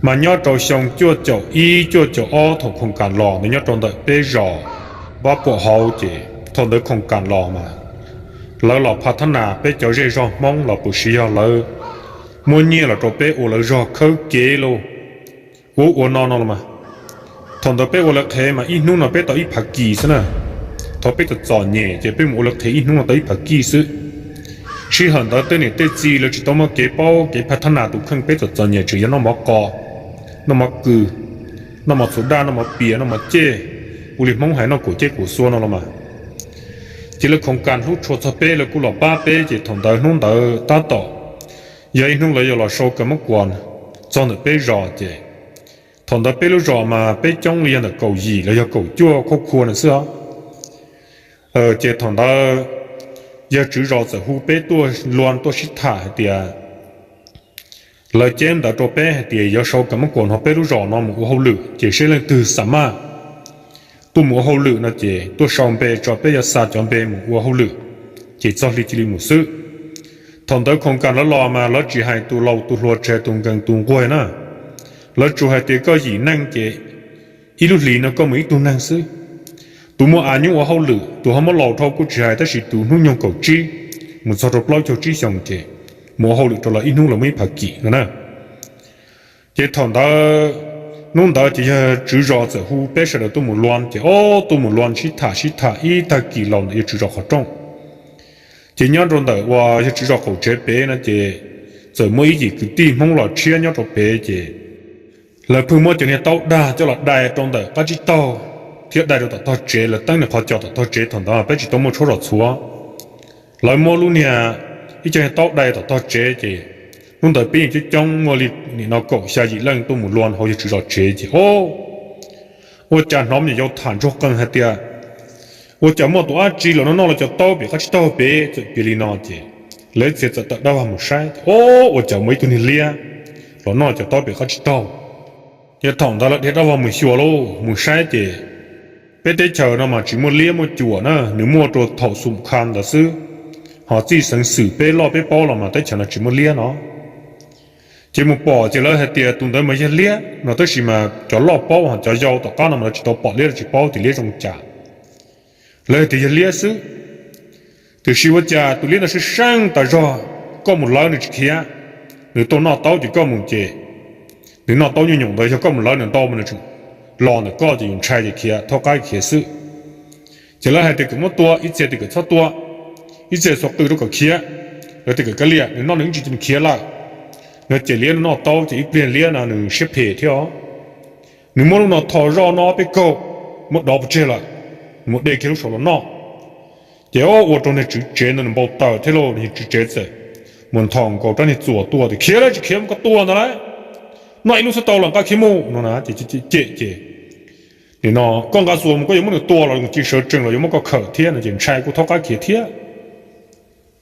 Mas nyob rau xyoo cuaj caum ib cuaj caum ob thaum khoom kam los ntawd nyob rau ntawm peb zos Npab Puam Hauv ces thaum ntawd khoom kam los mas lawv los pha thab nas peb cov zej zog Hmoob los puas siv yog lawv muab nyiaj los rau peb ua lawv zog khawb kev lauj, ua ua no no los mas. Thaum ntawd peb ua lawv qhev mas ib hnub no peb tau ib phav kis xwb na. Thaum peb txom txom nyem ces peb mus ua lawv qhev ib hnub no tau ib phav kis xwb. Sij hawm ntawd tej niam tej txiv lawv tsis tau muaj kev paub kev pha thab nas tus kheej, peb txom txom nyem tseem yog noj mov qos, noj mov kws, noj mov txhuv daj, noj mov pias, noj mov ceg, ua li Hmoob hais noj kuam ceg kuam xua no los mas. Ces lawv khoom kam hlub tshua txog peb, lawv kuj los pab peb ces thaum ntawd hnub ntawd tab tom yog ib hnub lawv yuav los sau kawm muab kuas txog ntawm peb zos ces thaum ntawd peb lub zos mas peb coob li yog ntawm kaum yim los yog kaum cuaj khauj khua na xwb os. Ces thaum ntawd yawg tswv zos txawm hu peb tuaj lua tuaj sib tham hais tias lawv ceb ntawv rau peb hais tias yuav sau kawm muab kuas hnov peb lub zos no mus ua hauj lwm ces seb leej twg xa maj tuaj mus ua hauj lwm no ces tuaj sau npe tso peb yuav xa cov npe mus ua hauj lwm, ces txog hli cia li mus xwb. Thaum ntawd khoom kam lawv los mas lawv tsis hais tus laus tus hluas tsis hais tus nkees tus nquag na, lawv tsuas hais tias koj yim neej ces ib lub hlis no koj mus ib tug neeg xwb. Tus muaj a nyuj ua hauj lwm, tus ho muab laus dhau kuj tsis hais, tab sis tus hnub nyoog kaum tsib mus txog rau plaub caug tsib xyoos ces mus ua hauj lwm rau lawv ib hnub lawv muaj ib phav kis no na. Ces thaum ntawd, hnub ntawd ces yawg tswv zos txawm hu peb sawv daws tuaj mus lua, ces ob tuaj mus lua sib tham sib tham ib tag kis los ntawm yawg tswv zos qhov rooj. Ces nyob rau ntawm uas yawg tswv zos qaum tsev pem no ces txawm muaj ib yim kwv tij Hmoob los tshiab nyob rau pem ces lawv pheej muab cov niag taub dag coj los dai rau ntawm qab tsib taug thiab dai rau tom tog tsev, lawv teeb niag qhov cos tom tog tsev, thaum ntawd peb tsis tau muaj tshuab zom txhuav. Lawv muab lub niag, ib co niag taub dai tom tog tsev ces hnub ntawd peb yeej coob coob muaj li nim no kaum xya yim leej tuaj mus lua hauv yawg tswv zos tsev ces o, ua cas hnov me nyuam yaus tham ntsuag qees hais tias ua cas muaj tus dab tsi los noj noj lawv cov taub pem qab tsib taug pem, txawm piav li no ces lawv txhia txawm tawm dab vag mus saib ces o, ua cas muaj ib tug niag liab los noj cov taub pem qab tsib taug. Ces thaum ntawd lawv dhia dab vag mus xyuas lauj, mus saib ces peb teb chaws no mas tsis muaj liab muaj cuam na, nws muaj rau thaum xum kha ntawd xwb, ho txij xeev xwm peb loj peb paub los mas teb chaws no tsis muaj liab no. Ces mus pom ces lawv hais tias tus ntawd mas yog liab no, tab sis mas cov loj paub ho cov yau tom qab no mas lawv tsis tau pom liab lawv tsis paub tias liab zoo cas. Lawv hais tias yog liab xwb, tiam sis ua cas tus liab no sib seeb tas zog, koj mus lawv nws tsis khiav, nws tuaj noj taub ces koj mus ces nws noj taub nyuj nyoos ntawd, yog koj mus lawv nws ntau mas nws tseem los ntawm koj ces yus ntshai ces khiav, thaub qaib khiav xwb. Ces lawv hais tias kom muab tua, ib txhia tias kom txhob tua, ib txhia xuas qws rau kom khiav, lawv tias kom kav liam, nws noj nws ib ntsis ces nws khiav lawm. Lawv ces liab nws noj taub ces ib pliag liab no nws siab phem thiab os. Nws muab lub no tho zoj no peb kaug, muab dov pov tseg lawm, nws mus de kiag lub saud los noj. Ces ua rau niag tswv tsev ntawd nws npau taws thiab lauj, niag tswv tsev txawm mus nthos nkaus rab niag txuas tuaj tias khiav lawm tsis khiav mus koj tua ntawd lawm, noj ib lub xwb tau los nqa khiav mus no na. Ces cem ces nim no koj nqa txuas mus koj yuav muab nws tua los mus ci sawv tsees los yuav muab koj khawm thiab no ces ntshai kuj thaub qaib khiav thiab.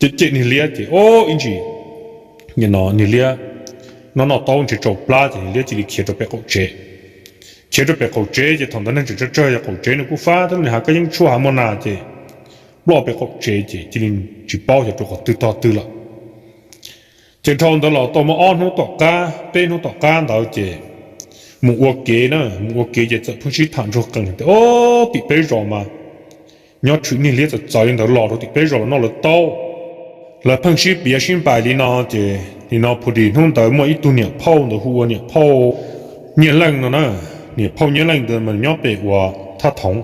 Ces cem niag liab ces o, ib ntsis niag liab noj noj taub ntshe tsau plab ces niag liab cia li khiav rau pem qaum tsev. Khiav rau pem qaum tsev ces thaum ntawd neeg tseem tsawg tsawg, yog qaum tsev nws kuj fab thiab lub niag hav kaj yeeb tshuaj hav muaj nas ces ploj pem qaum tsev ces cia li tsis paub xyov rau qhov twg tog twg lawm. Ces dhau ntawd los tau muaj ob hnub tom qab peb hnub tom qab ntawd ces mus ua kev na, mus ua kev ces txawm pheej sib tham ntsuag qees tias o, tim peb zos mas nyob tshwm niag liab txawv txawv li ntawd los rau tim peb zos los noj lawv taub. Lawv pheej sib piav sib npais li no ces nim no phu dis hnub ntawd muaj ib tug niam phauj ntawd hu ua niam phauj Nyiaj Leej no na. Niam phauj Nyiaj Leej ntawd mas nyob pem uas thaj thoov.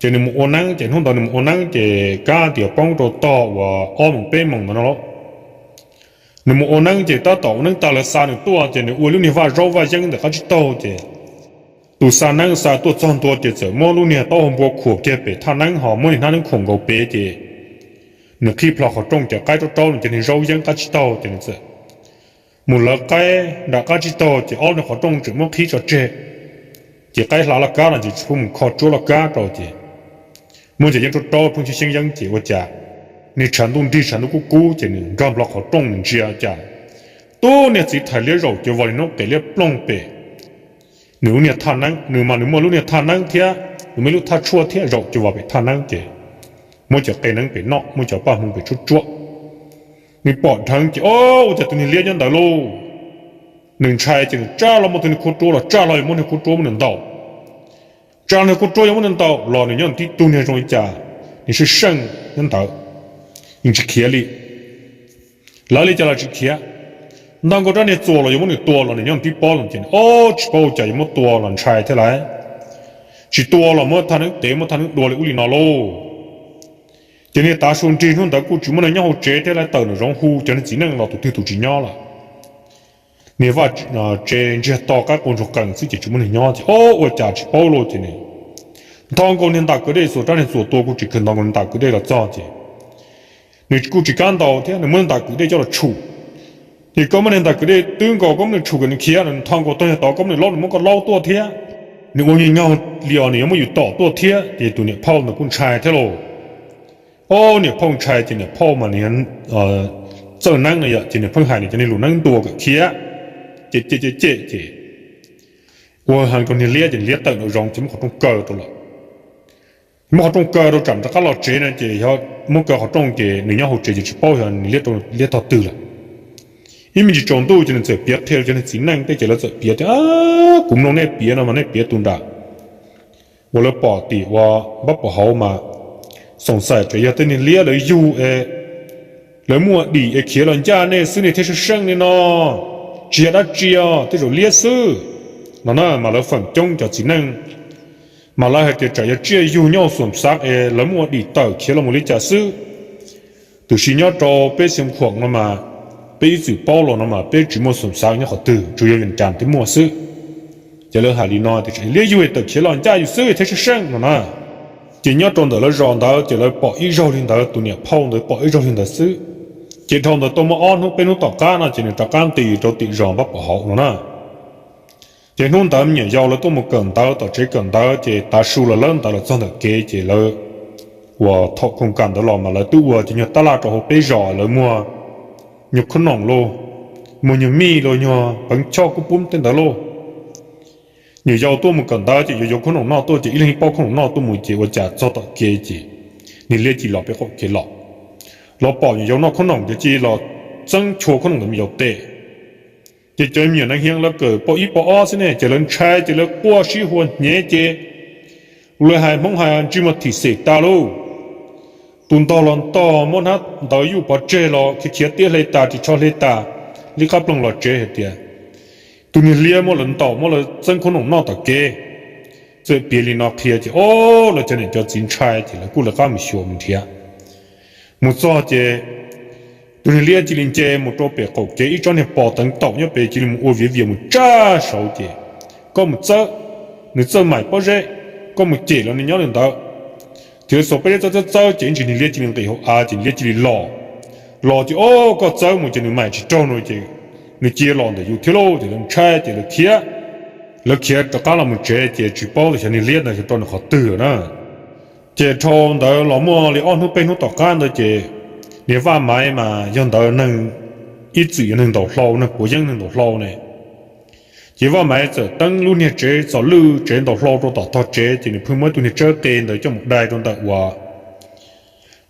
Ces nws mus ua neeb ces hnub ntawd nws mus ua neeb ces kab tias poob rau tog uas ob moos peb moos ntawd no lauj. Nws mus ua neeb ces tab tom ua neeb tag lawv xa nws tuaj ces nws ua lub niag vaj zaub vaj yeeb ntawm qab tsib taug ces tus xa neeb xa tuaj txog ntua ces txawm muab lub niag taub hau npua khuam kiag pem thaj neeb ho muab niag hnab neeb khuam nkaus pem ces nws qhib plho qhov rooj cov qaib raub raub nws cov niag zaub yeeb qab tsib taug ces nws txawm mus lawv qaib nram qab tsib taug ces ob niag qhov rooj tseem muab qhib tso tseg. Ces qaib hla laj kab no ces tsis pub mus kho tsuab laj kab rau ces muab cov yeeb raub raub pheej xyeeb yeeb ces ua cas niag tshav ntuj nrig tshav ntuj kub kub ces nws nkag plho qhov rooj nws ntsia cas tub niag txiv thais liab zaum cuav vos li noob qes liab ploog pem nws lub niag thaj neeb, nws mas nws muaj lub niag thaj neeb thiab nws muaj ib lub thaj tshuaj thiab zaum cuav vos pem thaj neeb ces muab cov qe neeb pem noj, muab cov paj hmoo pem tsuab tsuab. Nws pom dheev ces o, ua cas tus niag liab nyob ntawd lauj. Nws ntshai ces nws tsaj hlo muab tus niag khuab ruab los tsaj hlo yuav muab niag khuab ruab muab nws ntaus. Tsaj niag khuab ruab yuav muab nws ntaus los nws nyob nws tib tug niag zoo li cas, nws sab seej nyob ntawd, nws tsis khiav li. Lawv li cas los tsis khiav. Nto nkaus rab niag txuas los yuav muab nws tua los nws nyob nws tib pob los ces ob tsis paub ua cas yuav muab tua los ntshai thiab lawm. Tsis tua los muab thaj neeb tev muab thaj neeb dua li ub li no lauj. Ces niag tav su nrig hnub ntawd kuj tsis muaj neeg nyob hauv tsev thiab lawv tawm nraum zoov hu cov niag txiv neej los tus twg tus tsis nyob lawm. Niag vaj tsev ntsiag to qab qua ntsuag qees xwb ces tsis muaj neeg nyob ces ob ua cas tsis paub lauj ces nws nto nkaus niag ntam kwv dej xuas rab niag txuas tua kuj tsis kawg nto nkaus niag ntam kwv dej los txog ces nws kuj tsis kam ntaus thiab nws muab niag ntam kwv dej coj los tshum. Ces koj muab niag ntam kwv dej twb nkaus koj muab nws tshum kom nws khiav los nws nto nkaus tog niag tod koj muab nws laub nws muab koj laub tuaj thiab. Nws ua nyiag nyaug li os nws yuav muab yus tom tuaj thiab ces tus niam phauj ntawd kuj ntshai thiab lauj. Ob niam phauj ntshai ces niam phauj mas nws txawj neeb no yom ces nws pheej hais nws cov niag lus neeb ntuas kom khiav, ces cem cem cem ces ua heev rau niag liab ces niag liab tawm nraum zoov ces muab qhov rooj kaw rau lawm. Muab qhov rooj kaw rau tsam rov qab los tsev no ces yog muab kaw qhov rooj ces nws nyob hauv tsev ces tsis paub yog nws liab tog twg lawm. Ib me ntsis tsaus ntuj ces nws txawm piav qhia rau cov niag txiv neej tej ces lawv txawm piav tias, kuv mloog nej piav no mas nej piav tus nram uas lawv pom tim uas npab puas hauv mas xoom xaim tsam yog tej niag liab lawv yug es lawv muaj dim es khiav los ncaj nej xwb nej thiaj sab seej li no, tsis yog dab tsi os tej zaum liab xwb no na. Mas lawv feem coob cov txiv neej mas lawv hais tias tsam yog tsiaj yug nyob hauv xoom xav es lawv muaj dim tawm khiav los mus li cas xwb. Tiam sis nyob rau peb Xeev Khuam no mas peb ib txwm paub los no mas peb tsis muaj xoom xav nyob qhov twg tsuas yog Vias Cas thiaj muaj xwb. Ces lawv hais li no tias liab yug tawm khiav los ncaj yus xwb thiaj sab seej no na. Ces nyob rau ntawm lawv zos ntawd ces lawv pom ib zaug li ntawd tus niam phauj ntawd pom ib zaug li ntawd xwb. Ces dhau ntawd tau muaj ob hnub peb hnub tom qab no ces nws rov qab nqis rau tim zos npab puas hauv no na. Ces hnub ntawd me nyuam yaus lawv tuaj mus kawm ntawv tom tsev kawm ntawv ces tav su los lawb ntawd los txog ntawm kev ces lawv uas thaum khoom kam ntawd los mas lawv twb ua cov nyuag tab laj rau hauv peb zos lawv muag nyuag khob noom lauj, muag nyuag mij lauj nyuag peev choj kub pub tej ntawd lauj. Nyuam yaus tuaj mus kawm ntawv ces yuav yuav khob noom noj tuaj ces ib leeg ib pob khob noom noj tuaj mus ces ua cas txog tom kev ces niag liab cia li los pem qaum kev los, los pom nyuam yaus noj khob noom ces cia li los txeeb chua khob noom ntawd me nyuam yaus tes. Ces cov me nyuam neeg hias lawv kawm pab ib pab ob xwb ne ces lawv ntshai ces lawv quaj sib hua hnyev ces lawv hais Hmoob hais ntsej muag thim xem tas lauj. Tus ntog los ntog muab hnab ntawv yuj pov tseg los khiav khiav tiab hle tas ris tsho hle tas li qab ploog los tsev hais tias tus niag liab muab lawv ntaus muab lawv txeeb khob noom noj tom kev. Txawm piav li no qhia ces o, lawv cov niam cov txiv ntshai ces lawv kuj lawv qab mus xyuas mus nrhiav. Mus txog ces tus niag liab cia li nce mus rau pem qaum kev ib tsob niag pos teev taum nyob pem cia li mus ua viav vias mus tsaj saud ces koj mus txawb, nws txawj maim pob zeb, koj mus cem los nws nyob li ntawd. Thiab xuas pob zeb txawb txawb txawb ces ib ntsis niag liab cia li nqis hauv av ces niag liab cia li los. Los ces o, koj txawb mus ces nws maim tsis raug no ces nws cia los ntawm yus thiab lauj ces lawv ntshai ces lawv khiav. Lawv khiav rov qab los mus tsev ces tsis paub tias xyov niag liab ntawd xyov rau nws qhov twg lawm na. Ces dhau ntawd los muaj li ob hnub peb hnub tom qab ntawd ces niag Vaj Maiv mas yog ntawd neeg ib txwm yog neeg ntaus hlau, neeg puav yeeb neeg ntaus hlau ne. Ces Vaj Maiv txawm teeb lub niag tsev txom lwj tsev ntaus hlau rau tom tog tsev ces nws pheej muab ib tug niag tsawb qe ntawd coj mus dai rau ntawm uas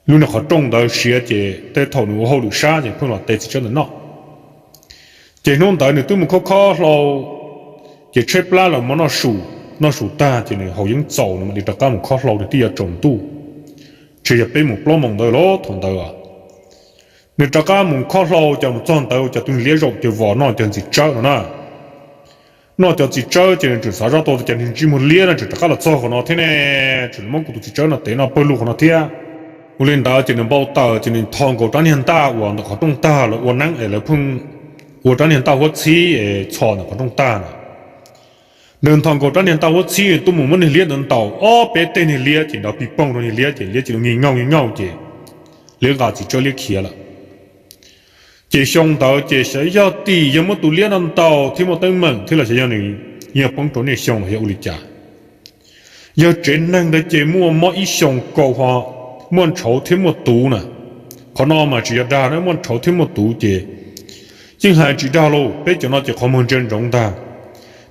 lub niag qhov rooj ntawd siav ces tej thaum nws ua hauj lwm sab ces pheej los tes txiv tsawb ntawd noj. Ces hnub ntawd nws twb mus khob khob hlau ces tshaib plab los mus noj su, noj su tag ces nws haus yeeb txaus nws mam li rov qab mus khob hlau nws twb yuav tsaus ntuj, ntshe yog peb mus plaub moos ntawd los thaum ntawd. Nws rov qab mus khob hlau ces mus txog ntawd ua cas tus niag liab zaum ces vos noj cov ntxiv tsawb no na. Noj cov txiv tsawb ces nws tseem xav zoj tau tias cas niag ntsej muag liab no tseem rov qab los txog qhov no thiab ne, tseem muab kuv tus txiv tsawb no tev noj pawg lug qhov no thiab. Ua li ntawd ces nws npau taws ces nws nthos nkaus rab niag ntaj uas ntawm qhov rooj tag lawv ua neeb es lawv pheej ua rab niag ntaj huab txhib es txhos ntawm qhov rooj tag na. Nws nthos nkaus rab niag ntaj huab txhib tuaj mus muab niag liab ntawd ntaus ob peb teg niag liab ces nrov pig poog rau niag liab ces liab cia li nyi nyaug nyi nyaug ces liab nqa txiv tsawb liab khiav lawm. Ces xyoo ntawd ces xyov yog tim yog muab tus liab no ntaus thiab muaj teeb meem thiab los xyov yog nws yeej poob rau niaj xyoo los yog ua li cas. Yog tsev neeg ntawd ces muaj mob ib xyoos kaum ho muaj ntshauv thiab muaj tuv na. Qhov no mas tsis yog dag na, muaj ntshauv thiab muaj tuv ces yeej hais tsis dag lauj. Peb cov no ces qhov muag ntsia ntsoov ntag.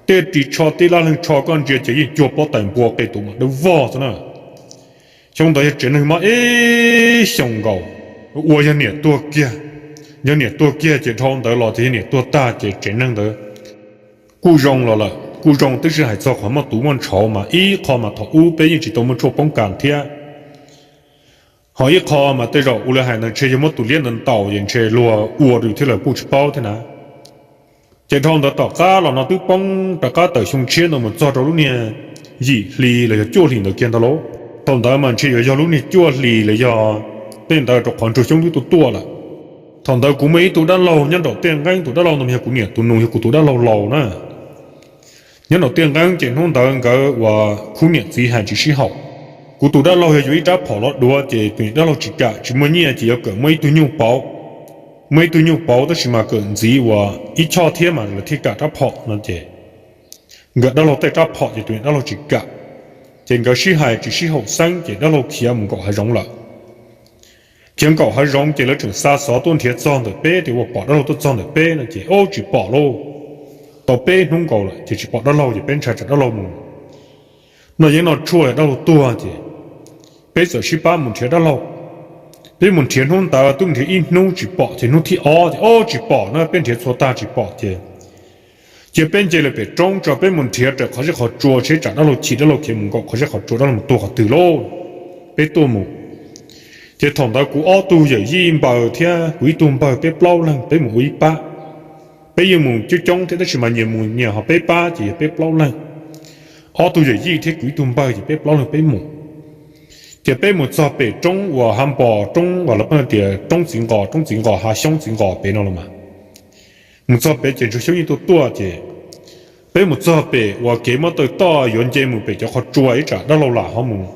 Tej ris tsho tej laj leeg tsho koj ntsia ces yeej cuag pob tais npua qe tuv mas dawb vog xwb na. Xyoo ntawd yog tsev neeg mob ib xyoos nkaus, ua yog niam tuag kiag. Yog niam tuag kiag ces dhau ntawd los ces yog niam tuag tag ces tsev neeg ntawd Kuj zoo los lawm, kuj zoo, twb sib hais txog qhov muaj tuv muaj ntshauv mas ib qho mas thaum ub peb yeej tsis tau muaj tshuaj poob kas thiab. Ho ib qho mas tej zaum ua li hais ntawd ntshe yog muab tus liab ntawd ntaus ces ntshe luag ua rau thiab lawm kuj tsis paub thiab na. Ces dhau ntawd tom qab los no twb poob rov qab tawm xyoo tshiab ntawd mus txog rau lub niag yim hli los yog cuaj hlis ntawd kiag ntag lauj. Thaum ntawd mas ntshe yuav yog lub niag cuaj hlis los yog tej ntawd rau qhov ntsuag xyoob twb tuaj tuaj lawm. Thaum ntawd kuv muaj ib tug dab laug nyob nraum Tiaj Nqeeb, tus dab laug ntawd mas yog kuv niam tus nus, yog kuv tus dab laug laus na. Nyob nraum Tiaj Nqeeb ces hnub ntawd nkawd uas khub niam txiv hais tsis sib haum. Kuv tus dab laug yog yuav ib rab phom los duav ces tus niam dab laug tsis kam, tsis muaj nyiaj ces yuav kom muab ib tug nyuj pauv, muab ib tug nyuj pauv tab sis mas kom ntxiv uas ib choj thiab mas lawv thiaj kam rab phom no ces nkawd dab laug tej rab phom ces tus niam dab laug tsis kam. Ces nkawd sib hais tsis sib haum xeeb ces dab laug khiav mus nkaum hav zoov lawm. Khiav nkaum hav zoov ces lawv tseem xa xov tuaj nrhiav txog ntawm peb tias ua pom dab laug tuaj txog ntawm peb no ces ub tsis pom lauj. Tau peb hnub nkaus lawm ces tsis pom dab laug ces peb ntshai tsam dab laug mus noj yeeb noj tshuaj los dab laug tuag ces peb txawm sib pab mus nrhiav dab laug. Peb mus nrhiav hnub ntawd twb mus nrhiav ib hnub tsis pom ces hnub thib ob ces ub tsis pom na, peb nrhiav txhua tag tsis pom ces cia peb nce lawm pem roob tso peb mus nrhiav raws qhov zeb qhov tsua seb tsam dab laug chim dab laug khiav mus nkaum qhov zeb qhov tsua dab laug mus tuag qhov twg lauj. Peb tuaj mus ces thaum ntawd kuv ob tug yawm yij npawg thiab kuv ib tug npawg peb plaub leeg peb mus ua ib pab. Peb yeej mus coob coob thiab tab sis mas nyias mus nyias ho peb pab ces yog peb plaub leeg. Ob tug yawm yij thiab kuv ib tug npawg ces peb plaub leeg peb mus. Ces peb mus txog pem roob uas hav npos roob uas lawv pheej tias roob txiv nqos, roob txiv nqos hav xyoob txiv nqos pem no los mas. Mus txog pem ces ntsuag xyoob yeej tuaj tuaj ces peb mus txog pem uas kev muab taw toj yuav nce mus pem cov qhov tsua ib tsam dab laug lam ho mus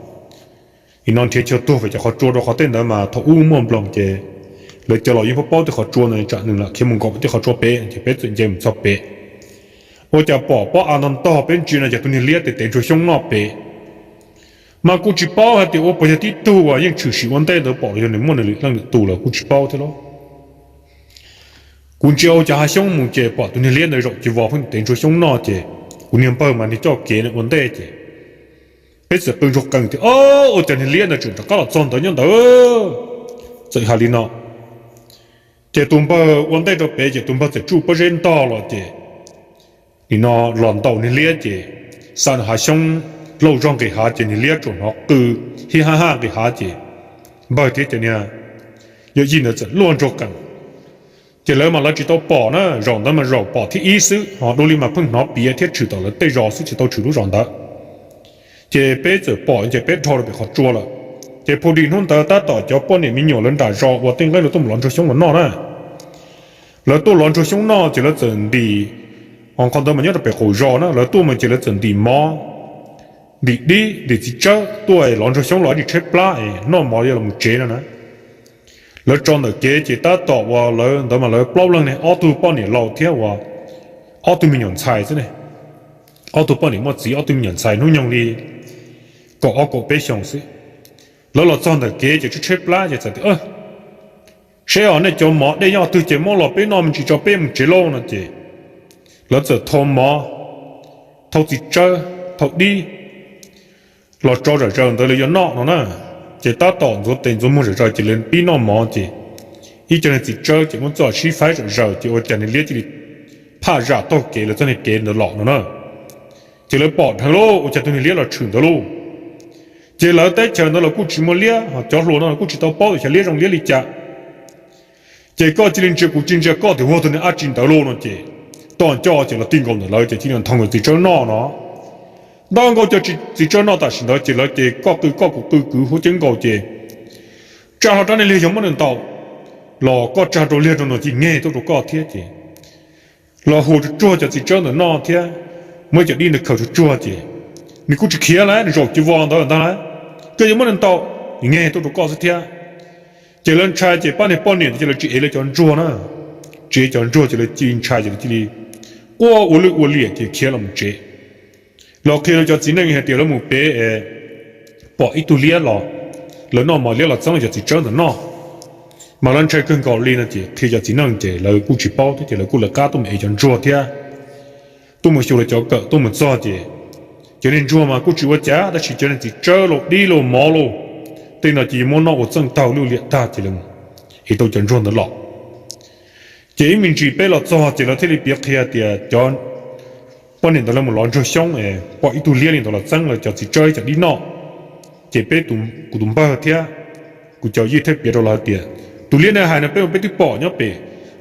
nim no nrhiav chaw tuag pem cov qhov tsua rau qhov tej ntawd mas thaum ub muaj nploos ces lawv cov laus yeej paub paub tej qhov tsua ntawd tsam nws lam khiav mus nkaum pem tej qhov tsua pem ces peb txawm nce mus txog pem. Ua cas pom pob av ntog ntog peb ntsia no ces tus niag liab tes tev ntsuag xyoob noj pem. Mas kuj tsis paub hais tias ua puas yog tib tug uas yeej tshwm sim ua ntej ntawd pom los yog nws muaj nws lwm leej lwm tus los kuj tsis paub thiab lauj. Kuv ntsia ua cas hav xyoob mus ces pom tus niag liab ntawd zaum ces vos pheej tev ntsuag xyoob noj ces kuv niag npawg mas niag coj kev ua ntej ces peb txawm qw ntsuag qees tias, Ua cas niag liab ntawd tseem rov qab los txog ntawd nyob ntawd? Txawm hais li no ces tus npawg ua ntej rau pem ces tus npawg txawm tsuj pob zeb ntog los ces nim no los ntaus niag liab ces xa nws hav xyoob lauj zog nqis hav ces niag liab tsuas hnov qw hib hab haj nqis hav ces npawg thiab cov niag yawm yij ntawd txawm luaj ntsuag qees. Ces lawv mas lawv tsis tau pom na, zaum ntawd mas zaum pom thib ib xwb ho dua li mas pheej hnov piav thiab tshwm tom lawv tej zos xwb tsis tau tshwm lub zos ntawd. Ces peb txawm pom ces peb dhau rau pem qhov tsua lawm. Ces phu dis hnub ntawd tab tom cov poj niam me nyuam lawv nram zos uas tej nqeeb lawv tuaj mus lov ntsuag xyoob los noj na. Lawv tuaj lov ntsuag xyoob noj ces lawv txawm ntim, ho qhov ntawd mas nyob rau pem qaum zos na, lawv tuaj mus ces lawv txawm ntim mov, ntim dib, ntim txiv tsawb tuaj lov ntsuag xyoob los ib tsam tshaib plab es noj mov yuav los mus tsev no na. Lawv tso ntawm kev ces tab tom uas lawv ntawd mas lawv plaub leeg ne, ob tug poj niam laus thiab uas ob tug me nyuam ntxhais xwb ne. Ob tug poj niam muaj txiv, ob tug me nyuam ntxhais hnub nyoog li kaum ob kaum peb xyoos xwb. Lawv los txog ntawm kev ces tshaib tshaib plab ces txawm tias, Seb os, nej cov mov dej nyob twg ces muab los peb noj me ntsis tso peb mus tsev lauj no ces lawv txawm thau mov, thau txiv tsawb, thau dib los tso zom zaws ntawd lawv yuav noj no na. Ces tab tom ntxuav tes ntxuav muag zom zaws ces lawv pib noj mov ces ib co niag txiv tsawb ces muab txoj sib faib zom zaws ces ua cas niag liab cia li phaj zam taug kev lawv txoj niag kev ntawd los no na. Ces lawv pom dheev lauj, ua cas tus niag liab los tshwm ntawd lauj. Ces lawv teb chaws ntawd los kuj tsis muaj liab, ho cov hluas no los kuj tsis tau paub tias xyov liab zoo liab li cas. Ces koj cia li ntsia kuv cia li ntsia koj tias ua tus niag dab tsi ntawd lauj no ces toj nco ces los ti nkaus ntawm lawv ces cia li nthos nkaus txiv tsawb noj no. Nto nkaus cov txiv tsawb noj tam sim ntawd ces lawv ces koj qw koj kuv qw kwv huab ceeb nkaus ces tsa hlo rab niag liag yog muab nws ntaus los koj tsa rau liag rau no cia li nyeg tuaj rau koj thiab ces los hu tsuag tsuag cov txiv tsawb ntawd noj thiab muab cov dib ntawd khaws tsuag tsuag ces nws kuj tsis khiav lawm, nws zaum cia vos ntawd ntag lawm. Koj yuav muab nws ntaus, nws nyeg tuaj rau koj xwb thiab. Ces lawv ntshai ces pab niag poj niam ntawd ces lawv tsis ev lawv cov ntsuag na, tsis ev cov ntsuag ces lawv cia li ntshai ces lawv cia li quaj ua lwj ua liam ces khiav los mus tsev. Los qhia rau cov txiv neej hais tias lawv mus pem pom ib tug liab los, lawv noj mov liab los txeeb lawv cov txiv tsawb ntawd noj. Mas lawv ntshai kawg nkaus li no ces qhia cov txiv neej ces lawv kuj tsis paub thiab ces lawv kuj lawv qab tuaj mus ev cov ntsuag thiab tuaj mus xyuas lawv cov kawm tuaj mus txog ces cov niag ntsuag mas kuj tsis ua cas tab sis cov niag txiv tsawb lauj dib lauj mov lauj, tej no ces yuav muab noj ua txeej taug lwj liam tag ces lawv ev tau cov ntsuag ntawd los. Ces ib me ntsis peb los txog ces lawv thiaj li piav qhia tias cov poj niam ntawd lawv mus lov ntsuag xyoob es pom ib tug liab li ntawd los txeeb lawv cov txiv tsawb cov dib noj. Ces peb, kuv tus npawg thiab kuv cov yij thiaj piav rau lawv tias, tus liab no hais no peb ua peb twb pom nyob pem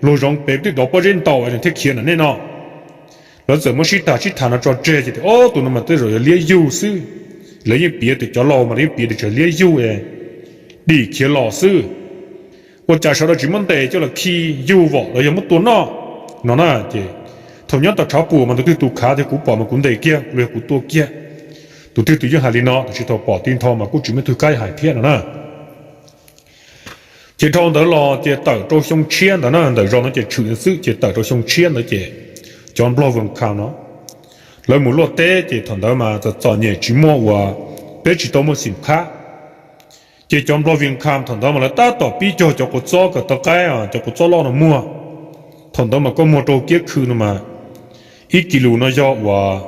luag zoov pem twb dov pob zeb ntaus es nws thiaj khiav na nej no. Lawv txawm muab sib tham sib tham no tso tseg ces tias, Ob, tus no mas tej zaum yog liab yug xwb. Lawv yeej piav tias cov laus mas lawv yeej piav tias tsuas liab yug es dim khiav los xwb. Ua cas sawv daws tsis muab ntes coj los khi yug vom los yog muab tua noj no na. Ces thaum nyob tom tshav puam mas tus twg tus khav tias kuv pom mas kuv ntes kiag los yog kuv tua kiag. Tus twg tus yeej hais li no, tab sis thaum pom ti nthos mas kuj tsis muaj tug kaib hais thiab no na. Ces dhau ntawd los ces tawm rau xyoo tshiab ntawd na, ntawm zos no ces tshwm xwb ces tawm rau xyoo tshiab ntawd ces cov nplog Vwm Kham no lawv mus luaj teb ces thaum ntawd mas txom txom nyem tsis muaj uas, peb tsis tau muaj xim khab. Ces cov nplog Vwm Kham thaum ntawd mas lawv tab tom pib cog cov quav txob kom tau qaib, cov quav txob loj no muag. Thaum ntawd mas koj muag rau kiab khw no mas ib kis lus no yog uas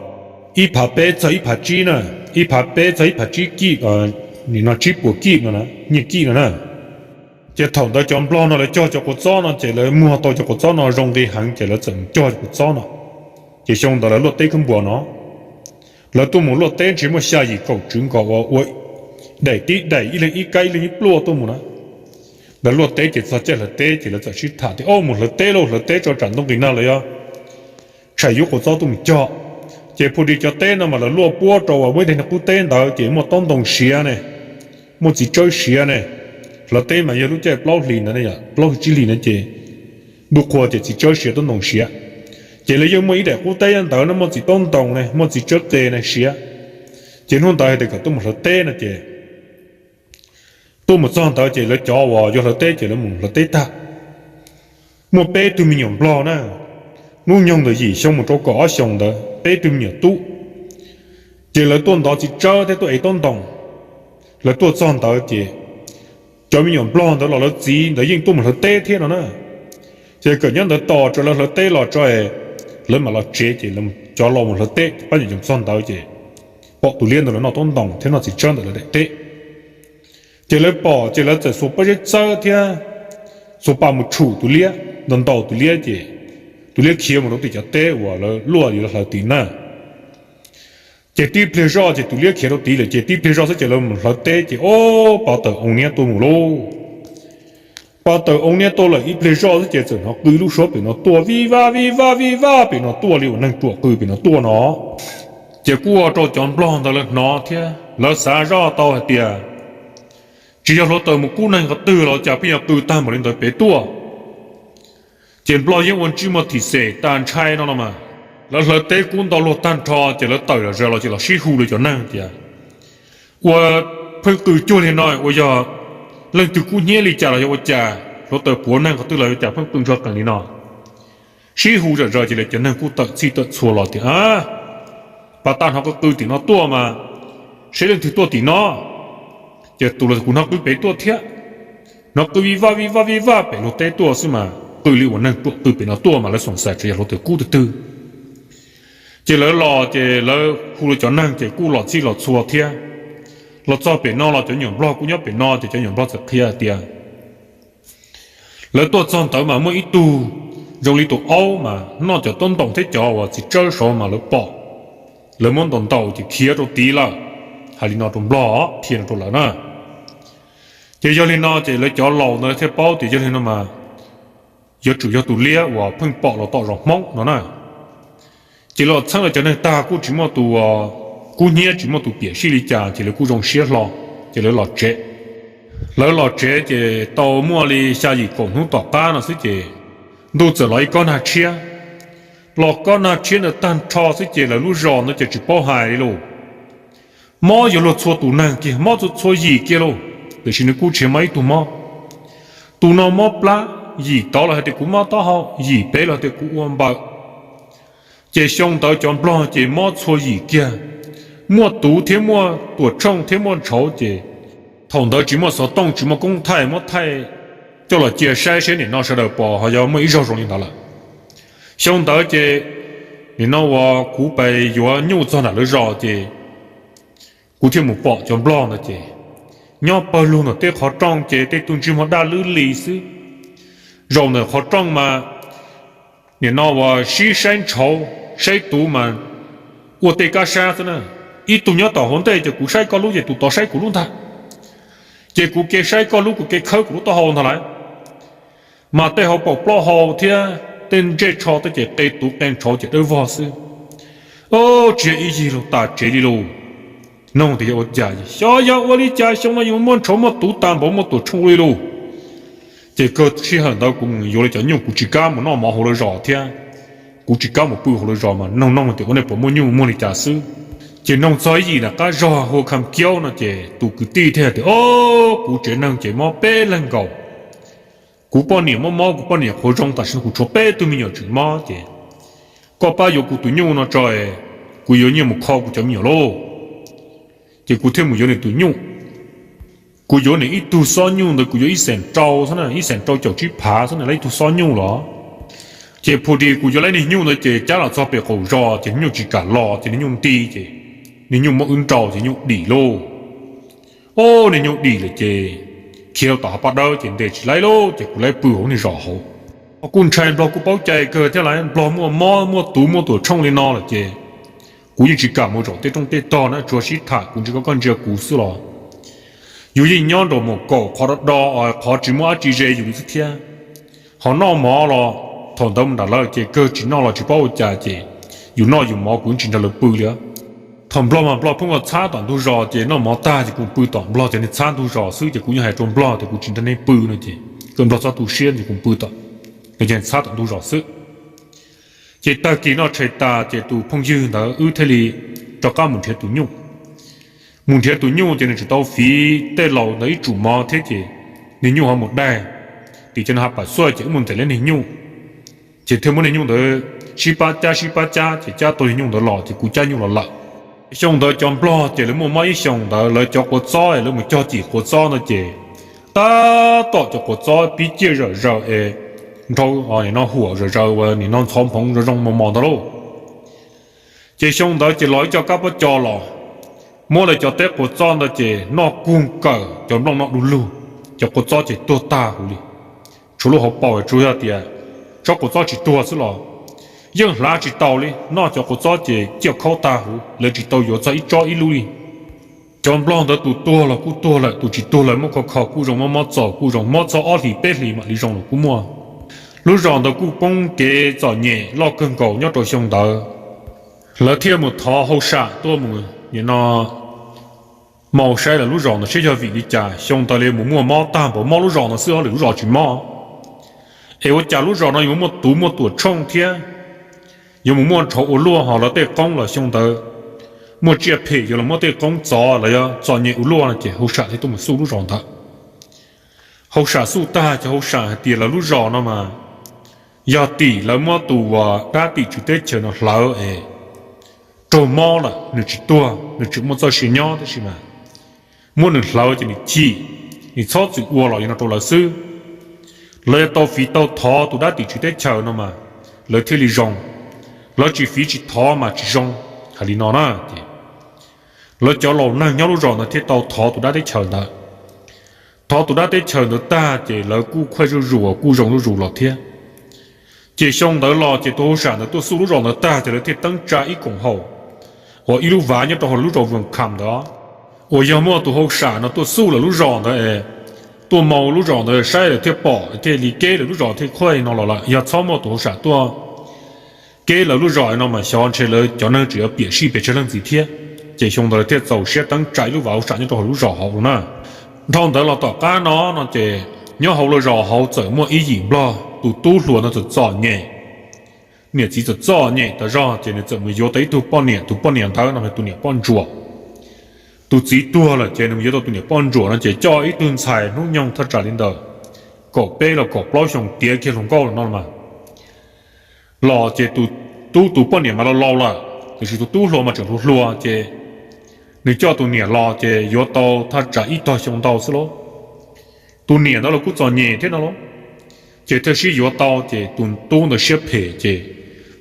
ib phav peb txog ib phav tsib na, ib phav peb txog ib phav tsib kij, nim no tsib puas kij no, nyiaj kij no na. Ces thaum ntawd cov nplog no lawv cog cov quav txob no ces lawv muag tau cov quav txob no zoo nqi heev ces lawv txawm mus cog cov quav txob no. Ces xyoo ntawd lawv luaj teb khab npuas no, lawv tuaj mus luaj teb ntshe muaj xya yim kaum tswv nkaus uas ua daim tib daim ib leeg ib kab ib leeg ib pluaj tuaj mus na. Lawv luaj teb ces txog caij hlawv teb ces lawv txawm sib tham tias, Ob, mus hlawv teb lauj, hlawv teb tso tsam ntuj nqis nag lawm yog tshais yub quav txob tuaj mus cog. Ces phu di cov teb no mas lawv luaj puab rau uas muaj ib teg niag qub teb ntawd ces muaj taub ntoo siav ne, muaj txiv tsawb siav ne. Hlawv teb mas yog lub caij plaub hlis ntawd, plaub hlis tsib hlis na ces ntuj qhua ces txiv tsawb siav taub ntoo siav. Ces lawv yeej muaj ib daim qub teb ntawd no muaj txiv taub ntoo ne, muaj txiv tsawb qe ne siav. Ces hnub ntawd hais tias kom tuaj mus hlawv teb no ces tuaj mus txog ntawd ces lawv cov uas yuav hlawv teb ces lawv mus hlawv teb tag. Muaj peb tug me nyuam nplog na, hnub nyoog ntawm yim xyoo mus rau kaum ob xyoos ntawd, peb tug me nyuam tub. Ces lawv tuaj ntov txiv tsawb thiab tuaj ev taub ntoo. Lawv tuaj txog ntawd ces cov me nyuam nplog ntawd los lawv txiv ntawd yeej tuaj mus hlawv teb thiab no na. Ces kawm nyob ntawd tos rau lawv hlawv teb los tso, lawv mam los tsev ces cov los mus hlawv teb, pab nyuam ntsoog txog ntawd ces pom tus liab ntawd los noj taub ntoo thiab noj txiv tsawb ntawm lawv daim teb. Ces lawv pom ces lawv txawm xuas pob zeb txawb thiab xuas pas mus tshum tus liab, ntaus ntaus tus liab ces tus liab khiav mus rau tim cov teb uas lawv luaj li lawv hlawv tid na. Ces tib pliag zoj ces tus liab khiav rau tid lawm ces tib pliag zoj xwb ces lawv mus hlawv teb ces ob, pa tawm oo niab tuaj mus lauj. Pa tawm oo niab tuaj lawm ib pliag zoj xwb ces txawm hnov qw lub suab pem no tuaj vij vaj vij vaj vij vaj pem no tuaj li uas neeg ruam qw pem no tuaj no. Ces kuj ua rau cov nplog ntawd lawv hnov thiab lawv xav zoj tau hais tias tsis yog hluav taws mus kub neeg qhov twg los cas pheej yog qw tag npaum li ntawd pem tuaj. Ces nplog yeej ua ntsej muag thim xem tas ntshai no los mas, lawv hlawv teb kub ntau luag tag nrho ces lawv tawm zom zaws los ces los sib hu rau cov neeg tias ua pheej qw cuag li no ua yog leej twg kub hnyiab li cas los yog ua cas, hluav taws puav neeg qhov twg los yog cas pheej qw ntsuag qees li no. Sib hu zom zaws ces lawv cov neeg kuj tawm txhij tawm txhua los tias, Pas tas hnov qw qw tim no tuaj mas, seb leej twg tuaj tim no. Ces tus los kuv hnov qw pem tuaj thiab, hnov qw vij vaj vij vaj vij vaj pem luag teb tuaj xwb mas qw li uas neeg ruam qw pem no tuaj mas lawv xoom xav tseem yog hluav taws kub twg twg. Ces lawv los ces lawv hu rau cov neeg ces kuj los txhij los txhua thiab. Los txog pem no los cov nyuam nplog kuj nyob pem no ces cov nyuam nplog txawm qhia hais tias lawv tuaj txog ntawd mas muaj ib tug zoo li tus aub mas noj cov taub ntoos thiab cov uas txiv tsawb saud mas lawv pom, lawv muab ntaus ntaus ces khiav rau tid lawm. Hais li no rau nplog, qhia no rau lawv na. Ces yog li no ces lawv cov laus ntawd thiaj paub tias yog li no mas yuav tsum yog tus liab uas pheej pom los tom zos Hmoob no na. Ces los txheeb lawv cov neeg tag kuj tsis muaj tus kub hnyiab tsis muaj tus piam sij li cas ces lawv kuj zoo siab hlo, ces lawv los tsev. Lawv los tsev ces tau muaj li xya yim kaum hnub tom qab no xwb ces ntuj txawm los ib kob nag tshiab. Los kob nag tshiab ntawd tag nrho xwb ces lawv lub zos ntawd ces tsis paub hais li lauj. Mob yuav luag txhua tus neeg kiag, mob txhua txhua yim kiag lauj, tiam sis nws kuj tsis mob ib tug mob. Tus no mob plab, yim tod los hais tias kuv mob taub hau, yim ped los tias kuv ua npaws. Ces xyoo ntawd cov nplog ces mob txhua yim kiag, muaj tuv thiab muaj tuam tshooj thiab muaj ntshauv ces thaum ntawd tsis muaj xov tooj tsis muaj koob thaij muab thaij coj los cia saib seb nim no sawv daws pom ho yog muaj ib zaug zoo li ntawd lawm. Xyoo ntawd ces nim no uas kuv pais yuav nyuj txog nram lawv zos ces kuv thiaj mus pom cov nplog ntawd ces nyob pawg lug ntawm tej qhov rooj ces tej tug ntsej muag daj lwb li xwb. Zaum ntawm qhov rooj mas nim no uas sib saib ntshauv saib tuv mas ua tej kab sab xwb na. Ib tug nyob tom hauv ntej ces kuv saib koj lub ces tus tod saib kuv lub ntag. Ces kuv ke saib koj lub, kuv ke khawb kuv lub taub hau ntag lauj. Mas tej hauv paum plaub hau thiab tej ntsej tsho tej ces qe tuv qe ntshauv ces dawb vog xwb. Tsis yog ib yig los tas tsev li lauj. Noog tias yog ua cas, xyov yog ua li cas xyoo no yuav muaj ntshauv muaj tuv tag npaum muaj tuam tshooj li lauj. Ces kawg sij hawm ntawd kuv mus yuav li cov nyuj, kuv tsis kam mus noj mov hauv lawv zos thiab kuv tsis kam mus pw hauv lawv zos mas noog noog tias ua nej puas muaj nyuj muaj li cas xwb. Ces noog txog ib yim nram qab zog hu Kham Kiaub no ces tus kwv tij thiaj tias, o, kuv tsev neeg ces mob peb leeg nkaus. Kuv poj niam mob mob, kuv poj niam qhuav zoo, tam sim no kuv tshuav peb tug me nyuam tseem mob ces koj pab yuav kuv tus nyuj no tso, kuv yuav nyiaj mus kho kuv cov me nyuam lauj. Ces kuv thiaj mus yuav nws tus nyuj. Kuv yuav nws ib tug xob nyuj ntawd kuv yuav ib xeem rau xwb na, ib xeem rau caum tsib phav xwb na, ib tug xob nyuj los. Ces phu di kuv yuav lawv niag nyuj ntawd ces cab los txog pem qaum zos ces niag nyuj tsis kam los ces niag nyuj nti ces niag nyuj muab wb nrau ces nyuj dim lauj. O, niag nyuj dim lawm ces khiav tom hav paj dawb ces ntes tsis laib lauj ces kuv laib pw hauv niag zos hauv. Kuj ntshai nplog kuj paub cai kawg thiab lauj, nplog muaj mob muaj tuv muaj tuam tshooj li no lawm ces kuv yeej tsis kam mus zaum tej rooj tej tog na, tsuas sib tham kuv ntsia koj koj ntsia kuv xwb los. Yus yeej nyob nraum mus kaum qhov do do, qhov tsis muaj dab tsi ze yus li xwb thiab. Ho noj mov los thaum ntawd mus nram lawv ces kawg tsis noj los tsis paub ua cas ces yus noj yus mov kuv yeej tsis nrog lawv pw li. Thaum nplog mas nplog pheej ua txhab tom ntug zos ces noj mov tag ces kuv pw tom nplog cov niag txhab ntug zos xwb ces kuv yeej hais rau nplog tias kuv tsis nrog nej pw no ces kawg nplog txhob tu siab ces kuv pw tom cov niag txhab tom ntug zos xwb. Ces tag kis noj tshais tas ces tus phooj ywg ntawd wb thiaj li rov qab mus nrhiav tus nyuj. Mus nrhiav tus nyuj ces nws tseem tau fiv tej laus ntawd ib tsum mov thiab ces niag nyuj ho mus daig tim cov niag hav pam xuaj ces wb mus ntes lawv niag nyuj. Ces thiaj muab niag nyuj ntawd sib pab cab sib pab cab ces cab tau niag nyuj ntawd los ces kuv cab nyuj los lawm. Xyoo ntawd cov nplog ces lawv muaj mob ib xyoos ntawd lawv cov quav txob es lawv mus cog cim quav txob ntawd ces tab tom cov quav txob pib ciaj zawm zaws es nrhau nim no huam zawm zaws uas nim no ntxhov nphoov zoo zoo mos mos ntawd lauj. Ces xyoo ntawd ces los ib co kab pob co los muab lawv cov teb quav txob ntawd ces noj kug kawm cov nplooj no du lug, cov quav txob ces tuag tag huv li. Tshuav lub hauv paus tsuas yog tias tsob quav txob tsis tuag xwb los yeej hlav tsis tau li, noj cov quav txob ces ciaj khaub tag huv, lawv tsis tau yuav txog ib tsob ib lub li. Cov nplog ntawd tus tuag los kuj tuag lawm, tus tsis tuag lawv muab kho kho kuj zoo, mob mob txaus kuj zoo, mob txog ob hlis peb hlis mam li zoo los kuj muaj. Lub zos ntawd kuj poob kev txom nyem loj kawg nkaus nyob rau xyoo ntawd. Lawv thiaj mus thov hauj sam tuaj mus nim no maus saib lawv lub zos ntawd saib yog vim li cas xyoo ntawd li mus muaj mob tag npaum mob lub zos ntawd xwb, lwm lub zos tsis mob. Es ua cas lub zos no yuav muaj tuv muaj tuam tshooj thiab yuav mus muaj ntshauv ua luaj, ho lawv tej qoob los xyoo ntawd muaj tsiaj phem yuav los muab tej qoob txov los yog txom nyem ua luaj no ces hauj sam thiaj tuaj mus xub lub zos ntawd. Hauj sam xub tag ces hauj sam hais tias lawv lub zos no mas yog tim lawv muab tus dab tim tswv teb chaws no hlawv es raug mob lawm, nws tsis tuag, nws tseem muaj txoj sia nyob tab sis mas muab nws hlawv ces nws chim, nws txhob txwm ua los yuav no rau lawv xwb. Lawv yuav tau fiv tau thov tus dab tim tswv teb chaws no mas lawv thiaj li zoo, lawv tsis fiv tsis thov mas tsis zoo. Hais li no na ces lawv cov laus neeg nyob lub zos ntawd thiaj tau thov tus dab teb chaws ntawd. Thov tus dab teb chaws ntawd tag ces lawv kuj khuaj zuj zus kuj zoo zuj zus los thiab. Ces xyoo ntawd los ces tus hauj sam ntawd tuaj xub lub zos ntawd tag ces lawv thiaj teeb tsa ib koom haum uas ib lub vav nyob rau hauv lub zos Voos Kham ntawd, uas yog muaj tus hauj sam no tuaj xub lawv lub zos ntawd es tuaj maus lub zos ntawd saib lawv thiaj pom thiaj li keb lawv lub zos thiaj khuaj no los lawm. Yog txhob muaj tus hauj sam tuaj keb lawv lub zos no mas xyov ntshe lawv cov neeg tseem yuav piam sij pes tsawg leej ntxiv thiab. Ces xyoo ntawd lawv thiaj txaus siab teeb tsa ib lub vav hauj sam nyob rau hauv lub zos hauv na. Dhau ntawd los tom qab no no ces nyob hauv lub zos hauv txawm muaj ib yim nplog, tus tub hluas no txawm txom nyem, niam txiv txawm txom nyem tas zog ces nws txawm mus yuav tau ib tug poj niam, tus poj niam ntawd no tus niam poj ntsuam. Tus txiv tuag lawm ces nws mus yuav tau tus niam poj ntsuam no ces coj ib tug ntxhais hnub nyoog thaj tsam li ntawm kaum peb los kaum plaub xyoo tiav kiag hluas nkauj los no mas los ces tus tub tus poj niam mas laus laus lawm tiam sis tus tub hluas mas tseem hluas hluas ces nws coj tus niam los ces yuav tau thaj tsam ib tog xyoo ntau xwb lauj. Tus niam ntawd los kuj txom nyem thiab no lauj, ces thiaj sib yuav tau ces tus tub ntawd siab phem ces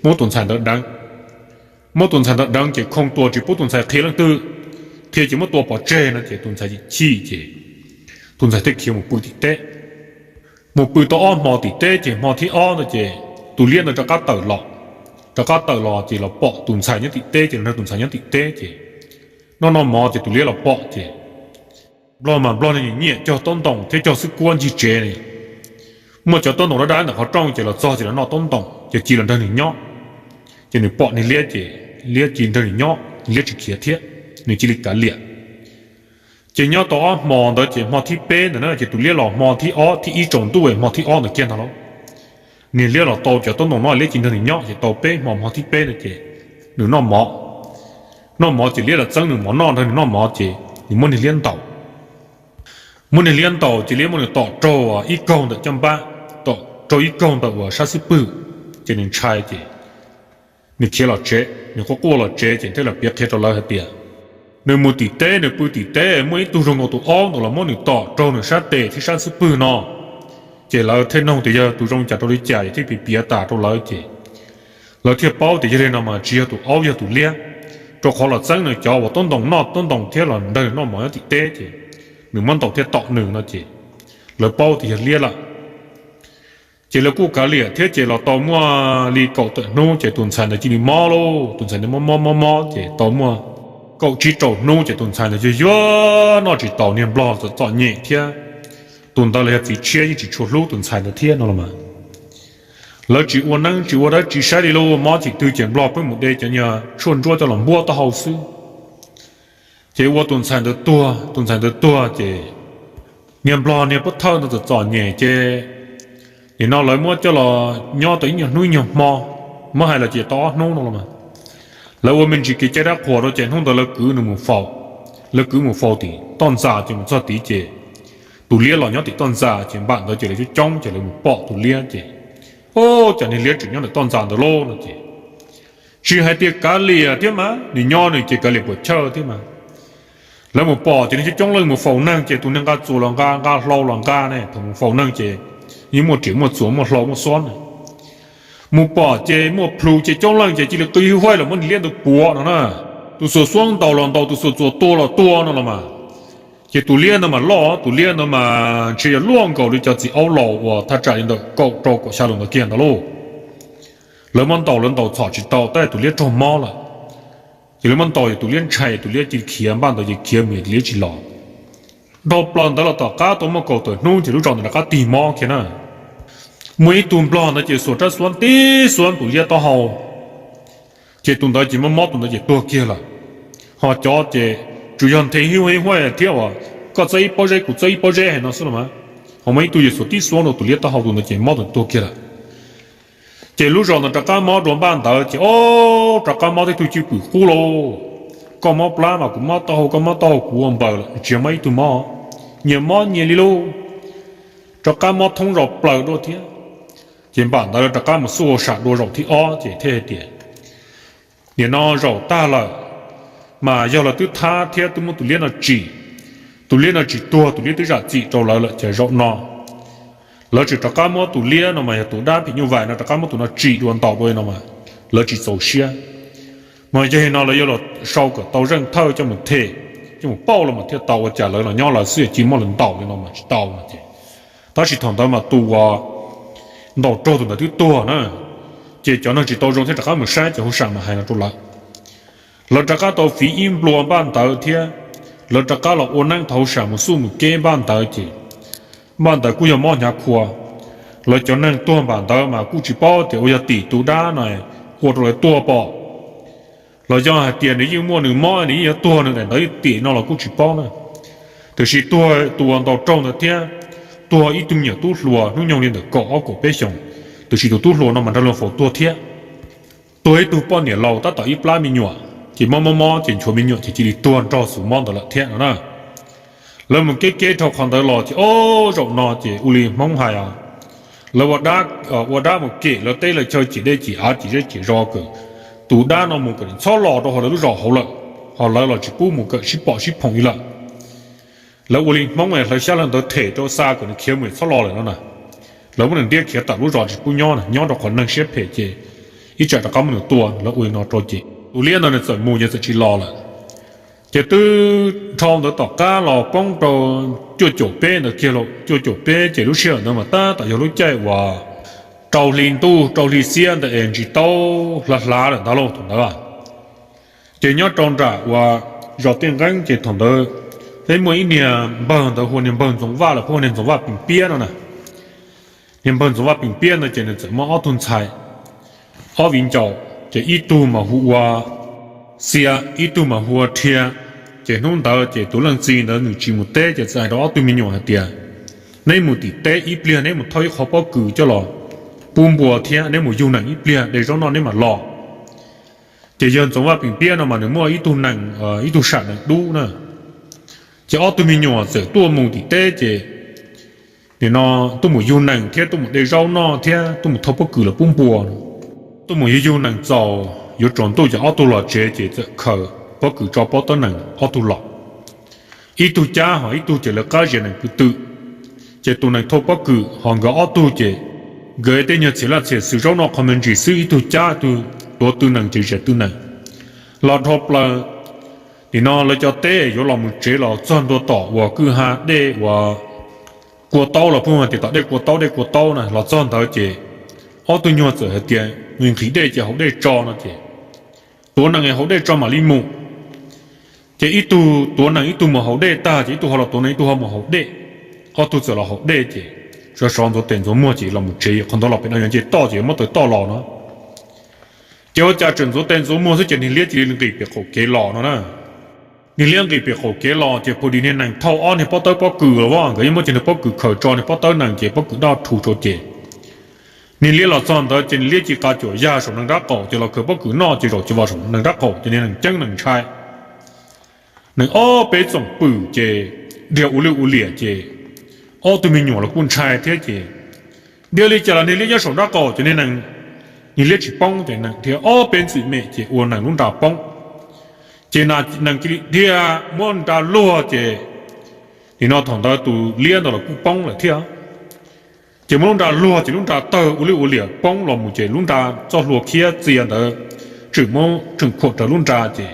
muab tus ntxhais ntawd deev. Muab tus ntxhais ntawd deev ces khoo tua tsis pub tus ntxhais qhia leej twg, qhia ces muab tua pov tseg no ces tus ntxhais chim ces tus ntxhais thiaj khiav mus pw tim teb. Mus pw tau ob hmo tim teb ces hmo thib ob ntawd ces tus liab ntawd rov qab tawm los. rov qab tawm los ces los pom tus ntxhais nyob tim teb ces los nrog tus ntxhais nyob tim teb ces noj noj mov ces tus liab los pom ces nplog mas nplog nws nyiam nyiam cog taub ntoos thiab cog xwb kuab ncig tsev ne. Muaj cov taub ntoos dab dab ntawm qhov rooj ces los txog ces los noj taub ntoos ces cia li los nrog nws nyob. Ces nws pom niag liab ces liab cia li nrog nws nyob, niag liab tsis khiav thiab, nws cia li kav liam. Ces nyob tau ob hmo ntawd ces hmo thib peb ntawd na ces tus liab los hmo thib ob, thib ib tsaus ntuj hmo thib ob ntawd kiag ntag lauj. Niag liab los tau cov taub ntoos no, liab cia li nrog nws nyob ces tau peb hmo, hmo thib peb ntawd ces nws noj mov. Noj mov ces liab los txeeb nws mov noj, nrog nws noj mov ces nws muab niag liab ntaus. Muab niag liab ntaus ces liab muab nws tom raug ib kaug ntawm caj npab, tom raug ib kaug ntawm uas sab xub pwg, ces nws ntshai ces nws khiav los tsev, nws quaj quaj los tsev ces thiaj los piav qhia rau lawv hais tias nws mus tim teb, nws pw tim teb muaj ib tug zoo nkaus tus aub ntawd los muab nws tom raug nws sab tes thiab sab xub pwg no. Ces lawv thiaj nug tias yog tus zoo cas rau li cas es thiaj piav piav tas rau lawv ces lawv thiaj paub tias yog li no mas tsis yog tus aub, yog tus liab, rau qhov los txeeb nws cov uas taub ntoos noj taub ntoos thiab los nrog nws noj mov nyob tim teb ces nws muab ntaus thiab tom nws no ces lawv paub tias yog liab lawm. Ces lawv kuj kav liam thiab ces los tau muaj li kaum tawm hnub ces tus ntxhais ntawd cia li mob lauj. Tus ntxhais ntawd mob mob mob mob ces tau muaj kaum tsib rau hnub ces tus ntxhais ntawd yuag yuag noj tsis taus, niag nplog txom txom nyem thiab. Tus ntawd los yog txiv tshiab yeej tsis tshua hlub tus ntxhais ntawd thiab no los mas lawv tsis ua neeb tsis ua dab tsi saib li lauj, mob txhim twg ces nplog pheej mus de cov niag tshuaj ntsuab coj los npuab taub hau xwb. Ces ua tus ntxhais ntawd tuag, tus ntxhais ntawd tuag ces niag nplog niag pov thawj ntawd txom txom nyem ces nim no lawv muab coj los nyob tau ib nyuag hnub ib nyuag hmo, muab hais los ces tau ob hnub no los mas lawv ua me ntsis kev cai dab qhuas rau ces hnub ntawd lawv kwv nws mus faus, lawv kwv mus faus tim toj ntxas ces mus txog tid ces tus liab los nyob tim toj ntxas ces npam ntawd ces lawv coob coob ces lawv mus pom tus liab ces, o, cas niag liab tseem nyob ntawm toj ntxas ntawd lauj no ces tsis hais tias kav liam thiab mas, nws nyob nws ces kav liam puam chawj thiab mas. Lawv mus pom ces nws coob coob leej mus faus neeg ces tus niag nqa txuas los nqa, nqa hlau los nqa ne, thaum mus faus neeg ces yeej muaj riam muaj txuas muaj hlau muaj xob ne. Mus pom ces muaj plhus ces coob leej ces cia li qw huaib los muab niag liab ntawd puav no na. Tus xuas xuab ntaus los ntaus, tus xuas txuas tua los tua no los mas. Ces tus liab ntawd mas loj, tus liab ntawd mas ntshe yog luaj nkaus li cov txiv aub laus uas thaj tsam li ntawm kaum rau kaum xya los ntawd kiag ntawd lauj. Lawv muab ntaus lawv ntaus txhom tsis tau tab sis tus liab raug mob lawm. Ces lawv muab ntaus ces tus liab ntshai, tus liab cia li khiav, npaj ntawd ces khiav mus tus liab tsis los. Dhau plaws ntawd los tom qab tau muaj kaum tawm hnub ces lub zos ntawd rov qab tig mob kiag na. Muaj ib tug nplog ntawd ces xuas rab xuab tib xuab tus liab taub hau, ces tus ntawd ces mob mob tus ntawd ces tuag kiag lawm. Ho cov ces tsuas yog nthe hib huaj thiab uas koj txawb ib pob zeb kuv txawb ib pob zeb hais no xwb los mas. Ho muaj ib tug ces xuas tib xuab rau tus liab taub hau, tus ntawd ces mob tus tuag kiag lawm. Ces lub zos ntawd rov qab mob dua npaj ntawd ces, o, rov qab mob tej tug cwj pwm qub lauj. Koj mob plab mas kuv mob taub hau, koj mob taub hau kuv ua npaws lawm, tsis yog mob ib tug mob, nyias mob nyias li lauj. Rov qab mob thoob zos plaws dua thiab. Ces npam ntawd lawv rov qab mus xub hauv sam dua zaum thib ob ces thiaj hais tias, nim no zaum tag lawm, mas yog lawv twb thab thiab twb muab tus liab no tsim, tus liab no tsis tuag, tus liab twb zam txim rau lawv lawm ces zaum no lawv tseem rov qab muab tus liab no mas yog tus dab phim nyuj vais no rov qab muab tus no tsim dua ntaus dua no mas lawv tsis txaus siab. Mas yog li no lawv yuav los sau kom tau zeej thawj coj mus them, coj mus pauj los mas thiaj tau, ua cas lawv los nyob lawv xwb cia muab lawv ntaus li no mas tsis tau no ces. Tab sis thaum ntawd mas tus uas ntaus raug tus ntawd twb tuag na, ces cov neeg tsis tau zoo thiaj rov qab mus saib ces hauj sam mas hais no rau lawv. Lawv rov qab tau fiv ib nplua npaj ntawd thiab, lawv rov qab los ua neeb thaum hauj sam mus xuj mus keb npaj ntawd ces npaj ntawd kuj yog mob hnyav qhua. Lawv cov neeg tuag npam ntawd mas kuj tsis paub tias ua yog tim tus dab no ua rau lawv tuag pom, los yog hais tias nws yeej muaj nws mob, nws yeej yuav tuag nws daim ntawd tim no los kuj tsis paub na. Tiam sis tuag tus uas ntaus raug ntawd thiab tuag ib tug me nyuam tub hluas hnub nyoog li ntawm kaum ob kaum peb xyoos, tiam sis tus tub hluas no mas nrog luag faus tuag thiab. Tuag ib tug poj niam laus tab tom ib plab me nyuam, ces mob mob mob ces nchuav me nyuam ces cia li tuag nrog xuv mob ntawd lawm thiab no na. Lawv mus keb keb dhau qhov ntawd los ces, o, zaum no ces ua li Hmoob hais os, lawv ua dab mus kem lawv teb lawv chaw, cim dej cim av cim zeb cim zos kawm tus dab no mus kom txhob los rau hauv lawv lub zos hauv lawm, ho lawv los tsis pub mus kawm sib pom sib phoom li lawm. Lawv ua li Hmoob hlawv xyab hlawv ntawv them rau xa kom nws khiav mus txhob los lawm no na. Lawv muab nws ntiab khiav tawm lub zos tsis pub nyob, nyob rau qhov neeg siab phem ces ib tsam rov qab muab nws tua, lawv ua li no rau ces tus liab ntawd nws txawm mus ces txawm tsis los lawm. Ces twb dhau ntawd tom qab los poob rau cuaj caum peb ntawd kiag lauj, cuaj caum peb ces lub sij hawm ntawd mas tab tom yog lub caij uas rau hli ntuj rau hli xiab ntawd es ntsis tau hlav hlav lawm ntag lauj thaum ntawd. Ces nyob rau nram uas zos Tiaj Nqeeb ces thaum ntawd peb muaj ib niag npawg ntawd hu ua niag npawg Ntxoov Vaj los peb hu ua niag Ntxoov Vaj Peem Piab no na. Niag npawg Ntxoov Vaj Peem Piab ntawd ces nws txawm muaj ob tug ntxhais, ob viv ncaus, ces ib tug mas hu ua Xia, ib tug mas hu ua Rhia. Ces hnub ntawd ces tus leej txiv ntawd nws tsis mus teb ces txawm hais rau ob tug me nyuam hais tias, neb mus tim teb ib pliag neb mus thauj ib qho pob kws coj los pub npua thiab neb mus yug nees ib pliag de zaub noj neb mam los. Ces yawg Ntxoov Vaj Peem Piab no mas nws muaj ib tug nees, ib tug sam nees dub na. Ces ob tug me nyuam txawm tuaj mus tim teb ces nim no tuaj mus yug nees thiab tuaj mus de zaub noj thiab tuaj mus thauj pob kws los pub npua. Tuaj mus yug yug nees txaus yuav tsaus ntuj ces ob tug los tsev ces txawm khaws pob kws tso pob tawb nees ob tug los. Ib tug cab ho ib tug ces lawv qab zias nees pw twm. Ces tus nees thauj pob kws ho nkawd ob tug ces nkawd tej nyuag txhia laj txhia xwm zaub noj qhov me ntsis xwb, ib tug cab ib tug tuav tw nees ces zias tw nees los dhau plaws. Nim no lawv cov teb yuav los mus tsev los txog ntua tom uas kwj ha dej uas Kua Taub los pheej hais tias tom dej Kua Taub dej Kua Taub na los txog ntawd ces ob tug nyuag txawm hais tias nqhis dej ces haus dej tso no ces tuav nees haus dej tso mam li mus. Ces ib tug tuav nees ib tug mus haus dej tag ces ib tug ho los tuav nees ib tug ho mus haus dej. Ob tug txawm los haus dej ces sov sov ntxuav tes ntxuav muag ces los mus tsev, qhov ntawd los pem no yuav nce toj ces yuav muab taws toj los no. Ces ua cas tseem ntxuav tes ntxuav muag xwb ces niag liab cia li nqis pem qaum kev los no na. Niag liab nqis pem qaum kev los ces pus dis niag nees thauj ob niag pob tawb pob kws los as, nkawd yeej muab cov niag pob kws khaws tso niag pob tawb nees ces pob kws daj rhu rau ces niag liab los txog ntawd ces niag liab cia li qa cuam yag saum nees nrab qaum ces los khaws pob kws noj ces zaum cia li vau saum nees nrab qaum ces niag nees ceeb nees ntshai. Nees ob peb txoom pwm ces dhia ua lwj ua liam ces ob tug me nyuam los kuj ntshai thiab ces dhia li cas los niag liab nyob saum nrab qaum ces niag nees, niag liab tsis poob ces nees dhia ob peb ntxwm me ces ua nees lub nra poob. Ces nees cia li dhia muab nra luag ces nim no thaum ntawd tus liab ntawd los kuj poob lawm thiab. Ces muab lub nra luag ces lub nra tawg ua lwj ua liam poob los mus ces lub nra txoj hlua khiab txia ntawd tseem muab tseem khuam raws lub nra ces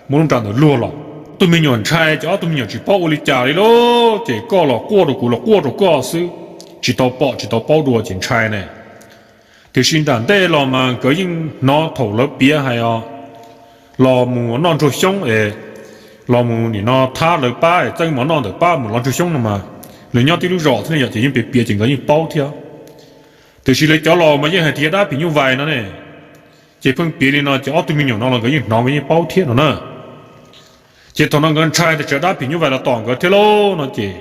muab lub nra ntawd luag los. Ob tug me nyuam ntshai ces ob tug me nyuam tsis paub ua li cas li lauj, ces koj los quaj rau kuv los quaj rau koj xwb, tsis tau pom tsis tau paub dua ces ntshai ne. Tiam sis nram ntej los mas nkawd yeej hnov thaum lawv piav hais os, los mus noj ntsuag xyoob es los mus nim no thab lawv pab es txeeb mov noj ntawm pab mus lov ntsuag xyoob no mas, lawv nyob tib lub zos thiab ne yom ces yeej piav piav ces nkawd yeej paub thiab. Tiam sis lawv cov laus mas yeej hais tias dab phim nyuj vais no ne, ces pheej piav li no ces ob tug me nyuam no los nkawd yeej hnov nkawd yeej paub thiab no na. Ces thaum no nkawd ntshai tias tsam dab phim nyuj vais los tom nkawd thiab lauj no ces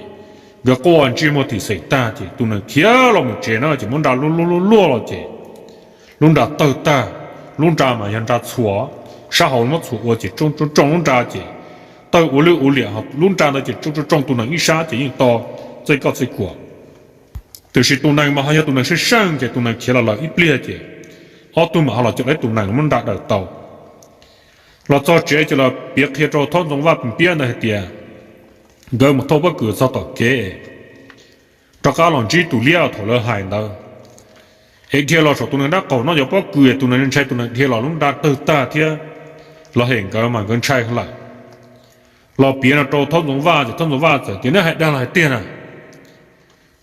nkawd quaj ntsej muag tim xeem tag ces tus nees khiav los mus tsev na ces muab nra luag luag luag luag los ces lub nra tawg tag. Lub nra mas yog nra txhuam, sab hauv muab txhuam ua ces tsoo tsoo tsoo lub nra ces tawg ua lwj ua liam, lub nra ntawd ces tsoo tsoo tsoo tus nees ib sab ces yeej to txij koj txij kuam. Tiam sis tus nees mas ho yog tus nees seej seej ces tus nees khiav los lawm ib pliag ces ob tug mam ho los caum tau tus nees los muab nra daws tau. Los txog tsev ces los piav qhia rau Thaub Ntxoov Vaj Pim Piab ntawd hais tias nkawd mus thauj pob kws txog tom kev, rov qab los ntsib tus liab thaum lawv hais ntawd es dhia los saum tus nees nrab qaum no yuav pob kws, tus nees ntshai tus nees dhia los lub nra tawg tag thiab los hem nkawd mas nkawd ntshai lawm. Los piav no rau Thaub Ntxoov Vaj ces Thaub Ntxoov Vaj txawm tias neb hais dag los hais tiag na,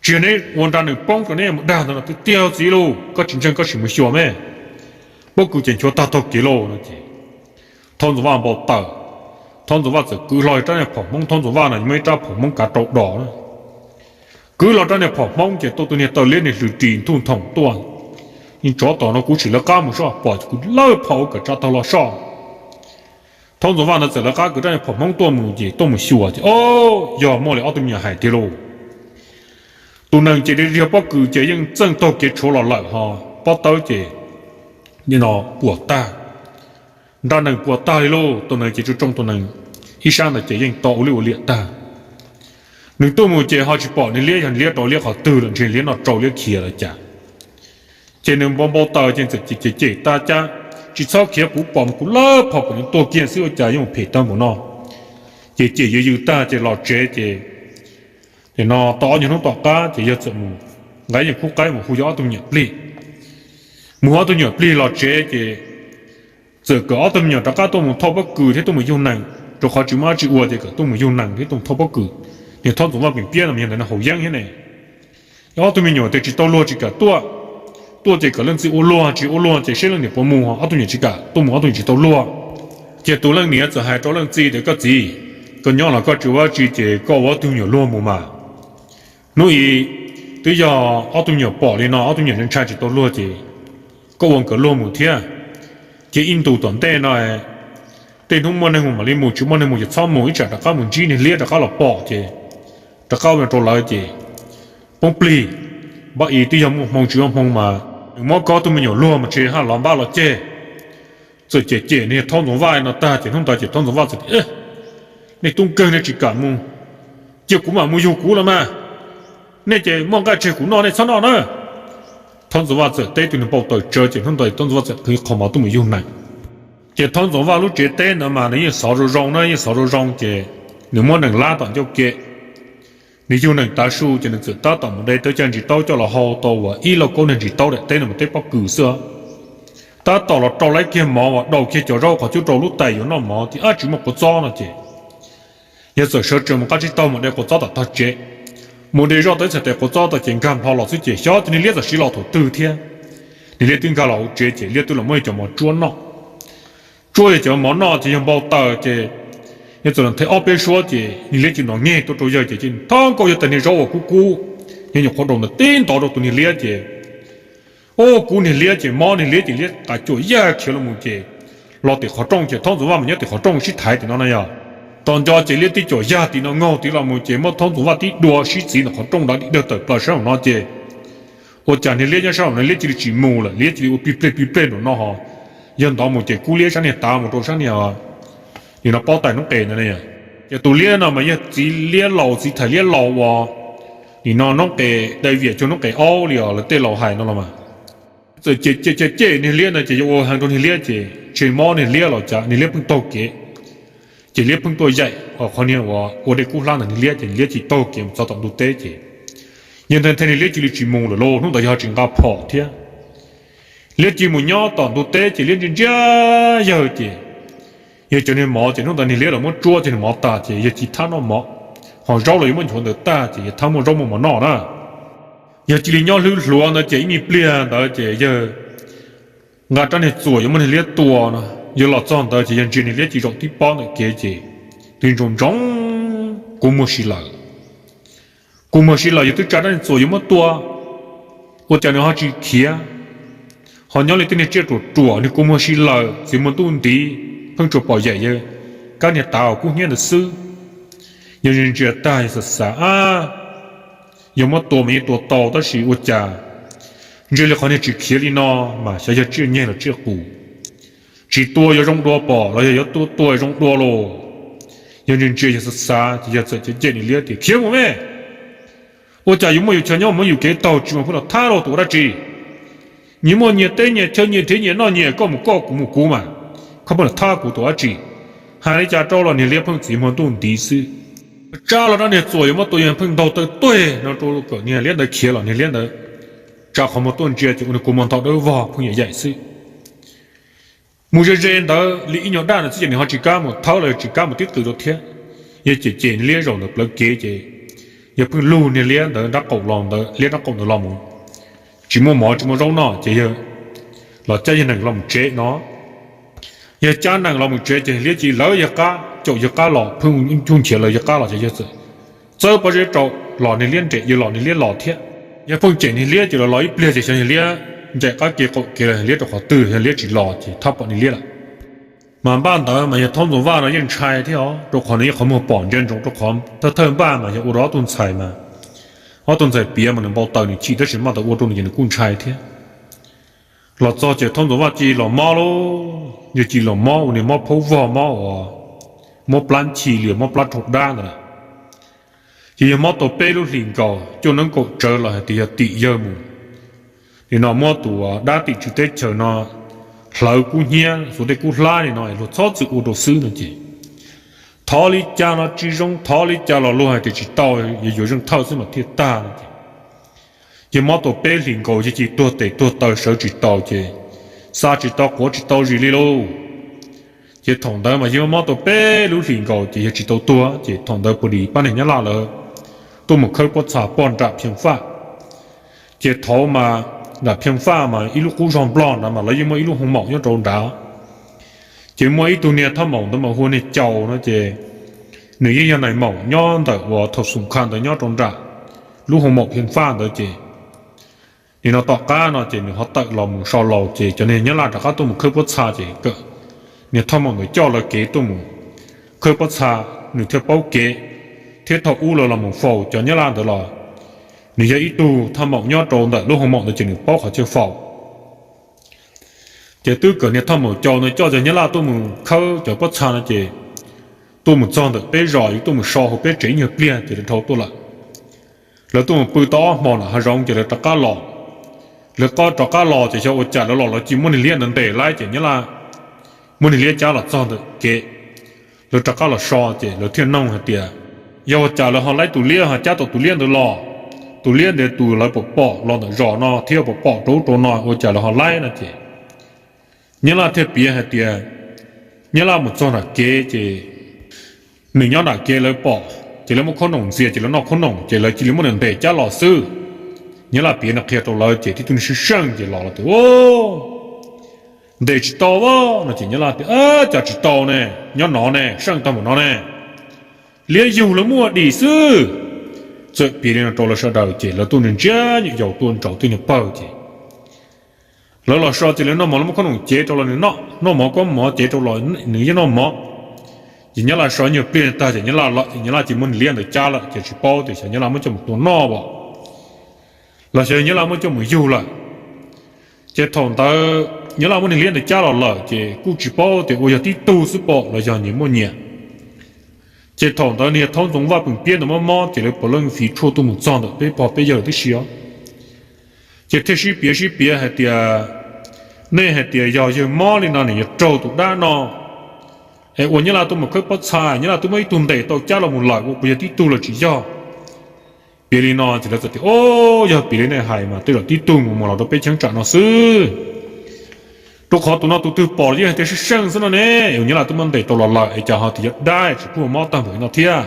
tsis yog neb ua nra nees poob rau neb mus dag ntawd no tiag tiag txiv lauj, koj tsis ntseeg koj sim mus xyuas me, pob kws ces nchuav tag taug kev lauj no ces Thaub Ntxoov Vaj npau taws. Thaub Ntxoov Vaj txawm kwv hlo rab niag phom Hmoob, Thaub Ntxoov Vaj no yeej muaj ib rab phom Hmoob kav rau dos na, kwv hlo rab niag phom Hmoob ces tuaj tus niag taw liab niag hlwv ris ntuj nthoom tuaj, yeej tsov tom no kuv tsis lawv qab mus soj pom kuv lawb phom ua kom tsa taug los soj. Thaub Ntxoov Vaj ntawd txawm lawv qab kwv rab niag phom Hmoob tuaj mus ces tuaj mus xyuas ces o, yog muaj li ob tug me nyuam hais tiag lauj. Tus nees ces dhia pob kws ces yeej txeej taug kev tshuav los lawm ho pob tawb ces no puas tag, nra nees puas tag li lauj. Tus nees ces tsoo tsoo tus nees ib sab ntawd ces yeej to ua lwj ua liam tag. Nws tuaj mus ces ho tsis pom niag liab yog liab rau liab qhov twg lawm, ntshe liab noj rau liab khiav lawm cas. Ces nws npau npau taws ces txawm cem cem tag cas, tsis txhob khiav puv pom mus kuv lawb phom kom nws tuag kiag xwb ua cas yeej mus phem tag npaum no. Ces cem yws yws tag ces los tsev ces nim no tau ob nyuag hnub tom qab ces yawg txawm mus nqa nyuag khub qaib mus hu yawg ob tug me nyuam plig. Mus hu ob tug me nyuam plig los tsev ces txawm kom ob tug me nyuam rov qab tuaj mus thauj pob kws thiab tuaj mus yug nees, rau qhov tsis muaj dab tsi ua ces kom tuaj mus yug nees thiab tuaj mus thauj pob kws. Niag Thaub Ntxoov Vaj Pim Piab no mas yog ntawm no haus yeeb thiab ne. Ob tug me nyuam tias tsis tau luag tsis kam tuaj, tuaj ces kom leej txiv ua luag, tsis ua luag ces seb leej niam puas mus, ob tug me nyuam tsis kam tuaj mus, ob tug me nyuam tsis tau luag. Ces tus leej niam txawm hais rau leej txiv tias, koj txiv, koj nyob los koj tsis ua dab tsi ces koj ua ob tug me nyuam luag mus mas. Hnub i twb yog ob tug me nyuam pom li no, ob tug me nyuam ntshai tsis tau luag ces koj ua nkawd luag mus thiab. Ces ib ntus tom ntej no tej hnub muaj neeg mus mam li mus, tsis muaj neeg mus ces txhob mus, ib tsam rov qab mus ntsib niag liab rov qab los pom ces rov qab ua rau lawv ces poob plig. Npaj i twb yog muaj hmoo tsis muaj hmoo mas nws muab koj ob tug me nyuam luag mas tsis haj los npaj los ceg. Txawm cem cem niag Thaub Ntxoov Vaj no tag ces hnub ntawd ces Thaub Ntxoov Vaj txawm tias, nej tub nkeeg nej tsis kam mus, cia kuv mam mus yug kuv los mas, nej ces muaj nqaij tseg kuv noj nej txhob noj na. Thaub Ntxoov Vaj txawm teb tus niag npau taws tsawv ces hnub ntawd Thaub Ntxoov Vaj txawm qhwv qhov mov tuaj mus yug nees. Ces Thaub Ntxoov Vaj lub tsev teb ntawd mas nws yeej xov zoo zoo na, yeej xov zoo zoo ces nws muab nees lab tom ncauj ke. Nws yug nees tav su ces nws txawm tab tom mus de tawb caj ntsis taub coj los hau tau uas ib lauj kaub niag ntsis taub daim teb no mus teb pob kws xwb. Tab tom los rau laib kiag mov uas daus kiag cov zaub qhov cub rau lub tais yuav noj mov tias ab tsis muaj quav txob no ces yawg txawm sawv tsees mus qab tsib taug mus de quav txob tom tog tsev. Mus de zoj tau ib txhais tes quav txob tau ces nkag nplho los xwb ces xyov tus niag liab txawm siv los thaum twg thiab. Niag liab twb nkag los hauv tsev ces liab twb los muab yawg cov mov tsuab noj. Tsuab yawg cov mov noj ces yawg npau taws ces yawg txawm los nthe ob peb suab ces niag liab cia li nrov nyeg tuaj rau yawg ces cia li thab nkaus yawg tais niag zaub uas kub kub nyob nyuam qhuav daus ntawd tib ntov rau tus niag liab ces ua kub niag liab ces mob niag liab ces liab tas cuam yaj khiav los mus ces los tim qhov rooj ces Thaub Ntxoov Vaj mas nyob tim qhov rooj sib thaiv tim no na yog. Tos nco ces liab tib cuam yaj tim no nkaug tim los mus ces muab Thaub Ntxoov Vaj tib dua sib txiv ntawm qhov rooj nrov dim dawg tawm plaws sab nraum no ces ua cas niag liab nyob sab nraum no liab cia li tsis mus lawm, liab cia li ua plig pleg plig pleg nraum no ho. Yawg ntov mus ces kub liab sab niag tav mus rau sab niag nim no pob tais noob qes ntawd. Ces tus liab no mas yog txiv liab laus txiv thais liab laus uas nim no noob qes dai viam cuag noob qes aub li os lawv tej laus hais no los mas. Txawm cem cem cem niag liab ntawd ces yuav ua heev rau niag liab ces ntshe mob niag liab los cas niag liab pheej taug kev. Ces liab pheej tuaj yaim qhov niag uas ua dej kub hlab ntawd niag liab ces liab cia li taug kev mus txog tom ntug teb ces yawg nthe nthe niag liab cia li tsis mus lawm lauj, hnub ntawd yog tsis nqa phom thiab. Liab cia li mus nyob tom ntug teb ces liab ntsia ntsia yawg ces yawg cov niag mov ces hnub ntawd niag liab los muab tsuab cov niag mov tas ces yawg cia li thab noj mov, ho zaub los yuav muab nchuav ntawd tag ces yawg thab muaj zaub muaj mov noj na. Yawg cia li nyob hlwb hluav ntawd ces ib me pliag ntawd ces yawg nqa rab niag txuas yuav muab niag liab tua no. Yawg los txog ntawd ces yawg ntsia niag liab cia li zaum tib pob ntawm kev ces twb ntsoov ntsoov kua muag si lawm. Kua muag si lawm yawg twb tsa rab niag txuas yuav muab tua, ua cas nws ho tsis khiav, ho nyob li tej niag tsiaj ruam ruam, niag kua muag si lawm, txiv muag ntuj ntiv, pheej tsuas pom yaim yawg kab niag tav uas kub hnyiab ntawd xwb. Yawg ntsia ntsia tag yawg xav xav, ab, yog muab tua mas yeej tua tau tab sis ua cas ntshe li qhov niag tsis khiav li no mas xyov yog tsiaj nyeg los tsiaj qus. Tsis tua yuav zoo dua pom los yog yuav tua zoo dua los. Yawg ntsia ntsia yawg xav xav ces yawg txawm cem cem niag liab tias khiav mus me, ua cas yuav muaj yus chaw nyob muab yus kev taug tsis mas pheej los thab rau tus ua dab tsi? Nyias muaj nyias teb nyias chaw nyias nrhiav nyias noj nyias, koj mus koj kuv mus kuv mas, koj pheej los thab kuv tus dab tsi? Hais li cas rau los niag liab pheej txiv muag ntuj ntiv xwb. Tsa los rab niag txuas yuav muab tua yawg pheej ntaug taw tuag no rau kom niag liab ntawd khiav los niag liab ntawd tsa qhov muag tuaj ntsia ces ua niag kua muag ntho dawb vog pheej yaim yaim xwb. Mus ze ze ntawd li ib nyuag daj ntawd xwb ces nws ho tsis kam mus thawb los yog tsis kam mus tib qws rau thiab. Yawg cem cem niag liab zaum ntawm plawv kev ces yawg pheej lug niag liab ntawd nrab qaum los ntawd, liab nrab qaum ntawd los mus. Tsis muaj mov tsis muaj zaub noj ces yawg los cab yawg nees los mus tsev no. Yawg cab nees los mus tsev ces liab cia li lawv yawg qab, caum yawg qab los, pheej cuj nchiav lawv yawg qab los ces yawg txawm txawb pob zeb rau, los niag liab nres, yawg los niag liab los thiab. Yawg pheej cem niag liab ces los los ib pliag ces xyov niag liab ncaim qab ke qaum kev los niag liab rau qhov twg, yog liab tsis los ces thab pom niag liab lawm. Mas npaj ntawd mas yawg Thaub Ntxoov Vaj no yeej ntshai thiab os, rau qhov nws yeej qhov muag pom ntsia ntsoov rau qhov thawj thawj npaj mas yawg ua rau ob tug ntxhais mas, ob tug ntxhais piav mas nws npau taws nws chim tab sis npaj ntawd ua rau nws ces nws kuj ntshai thiab. Los txog ces Thaub Ntxoov Vaj cia li los mob lauj, yawg cia li los mob ua niag mob phaub vog mob uas mob plab ntxhi li mob plab raug dab ntawd lawm. Ces yawg mob tau peb lub hlis nkaus, cuaj neeb kaum tsawv los hais tias yog tim yawg mus. Nim no muab tus dab tim tswv teb chaws no hlawv kub hnyiab xuas tej kub hlab li no luag txhob txwm ua rau xwb no ces thov li cas no tsis zoo, thov li cas los luag hais tias tsis tau, yog yuav zeej thawj xwb mas thiaj tag no ces. Ces mob tau peb hlis nkaus ces cia li tuag tes tuag taw sawv tsis tau ces xa tsis tau quav tsis tau zis li lauj. Ces thaum ntawd mas yawg mob tau peb lub hlis nkaus ces yawg tsis tau tuag ces thaum ntawd puag dim pab neeg Nyab Laj lawv tuaj mus khawb pob txha poj nram Phiaj Faj. Ces thaum mas nram Phiaj Faj mas ib lub qub zog Nplog ntawd mas lawv yeej muaj ib lub hoo maum nyob rau nrad. Ces muaj ib tug niag thaj maum ntawd mas hu ua niag Caus no ces nws yeej yog nais maum nyob ntawm uas thaum xum kha ntawd nyob rau nram lub hoo maum Phiaj Faj ntawd ces nim no tom qab no ces nws ho tawm los mus so laus ces cov niag Nyab Laj rov qab tuaj mus khawb pob txha ces niag thaj maum ntawd coj lawv kev tuaj mus khawb pob txha, nws thiaj paub kev. Thiab thaum ub lawv los mus faus cov Nyab Laj ntawd los nws yog ib tug thaj maum nyob rau ntawm lub hoo maum ntawd ces nws paub qhov chaw faus. Ces twb kom niag thaj maum Caus no coj cov Nyab Laj tuaj mus khawb cov pob txha no ces tuaj mus txog ntawm peb zos yuav tuaj mus so hauv peb tsev ib nyuag pliag ces lawv dhau tuaj lawm. Lawv tuaj mus pw tau ob hmo nram hav zoov ces lawv rov qab los. Lawv rov qab los ces xyov ua cas lawv los lawv cia muab niag liab ntawd ntes lawm ces Nyab Laj muab niag liab cab los txog ntawm kev. Lawv rov qab los so ces lawv thiaj noog hais tias yog ua cas lawv ho laib tus liab ho cab tau tus liab ntawd los. Tus liab ntawd tus lawv pom pom los ntawm zos no thiab pom pom rau ub rau no ua cas lawv ho laib no ces Nyab Laj thiaj piav hais tias Nyab Laj mus txog nram kev ces nws nyob nram kev lawv pom ces lawv muab khob noom ntxias ces lawv noj khob noom ces lawv cia li muab nws ntes cab los xwb. Nyab Laj piav no qhia rau lawv ces tib tug niag seej seej ces los lawv tias ntes tsis tau no ces Nyab Laj tias cas tsis tau ne, nyob no ne seej tag npaum no ne, liab yug lawv muaj dim xwb. Txawm piav li no rau lawv sawv daws ces lawv tuaj ntsia ntsia yaus tuaj nraud tib niag pawg ces lawv los so ces lawv noj mov, lawv muab khob noom cev rau los nws noj, noj mov kab mov cev rau los nws yeej noj mov. Ces Nyab Laj so nyuag pliag tag ces Nyab Laj los ces Nyab Laj cia muab niag liab ntawd cab lawm ces tsis paub tias xyov Nyab Laj muab coj mus tua noj los xyov Nyab Laj muab coj mus yug lawm. Ces thaum ntawd Nyab Laj muab niag liab ntawd cab los lawm ces kuj tsis paub tias ua yog tib tug xwb pom los yog nyias muaj nyias. Ces thaum ntawd niag Thaub Ntxoov Vaj Pheej Piab ntawd mob mob ces lawv puav leej fiv tshuaj tuaj mus txog ntawm peb pog peb yawg tib si os. Ces thiaj sib piav sib piav hais tias nej hais tias yog yawg mob li no nws yuav raug tus dab no es ua Nyab Laj tuaj mus khawb pob txha, Nyab Laj twb muab ib tug ntes tau cab los mus lawm ua puas yog tib tug los tsis yog. Piav li no ces lawv txawm tias o, yog piav li nej hais mas tej zaum tib tug mus mus los rau peb cheeb tsam no xwb. Rau qhov tus no tus twg pom los yeej hais tias seej seej xwb no ne, ua Nyab Laj twb muab ntes tau los lawm es cas ho tias yog dab tsis pub mob tag npaum li no thiab.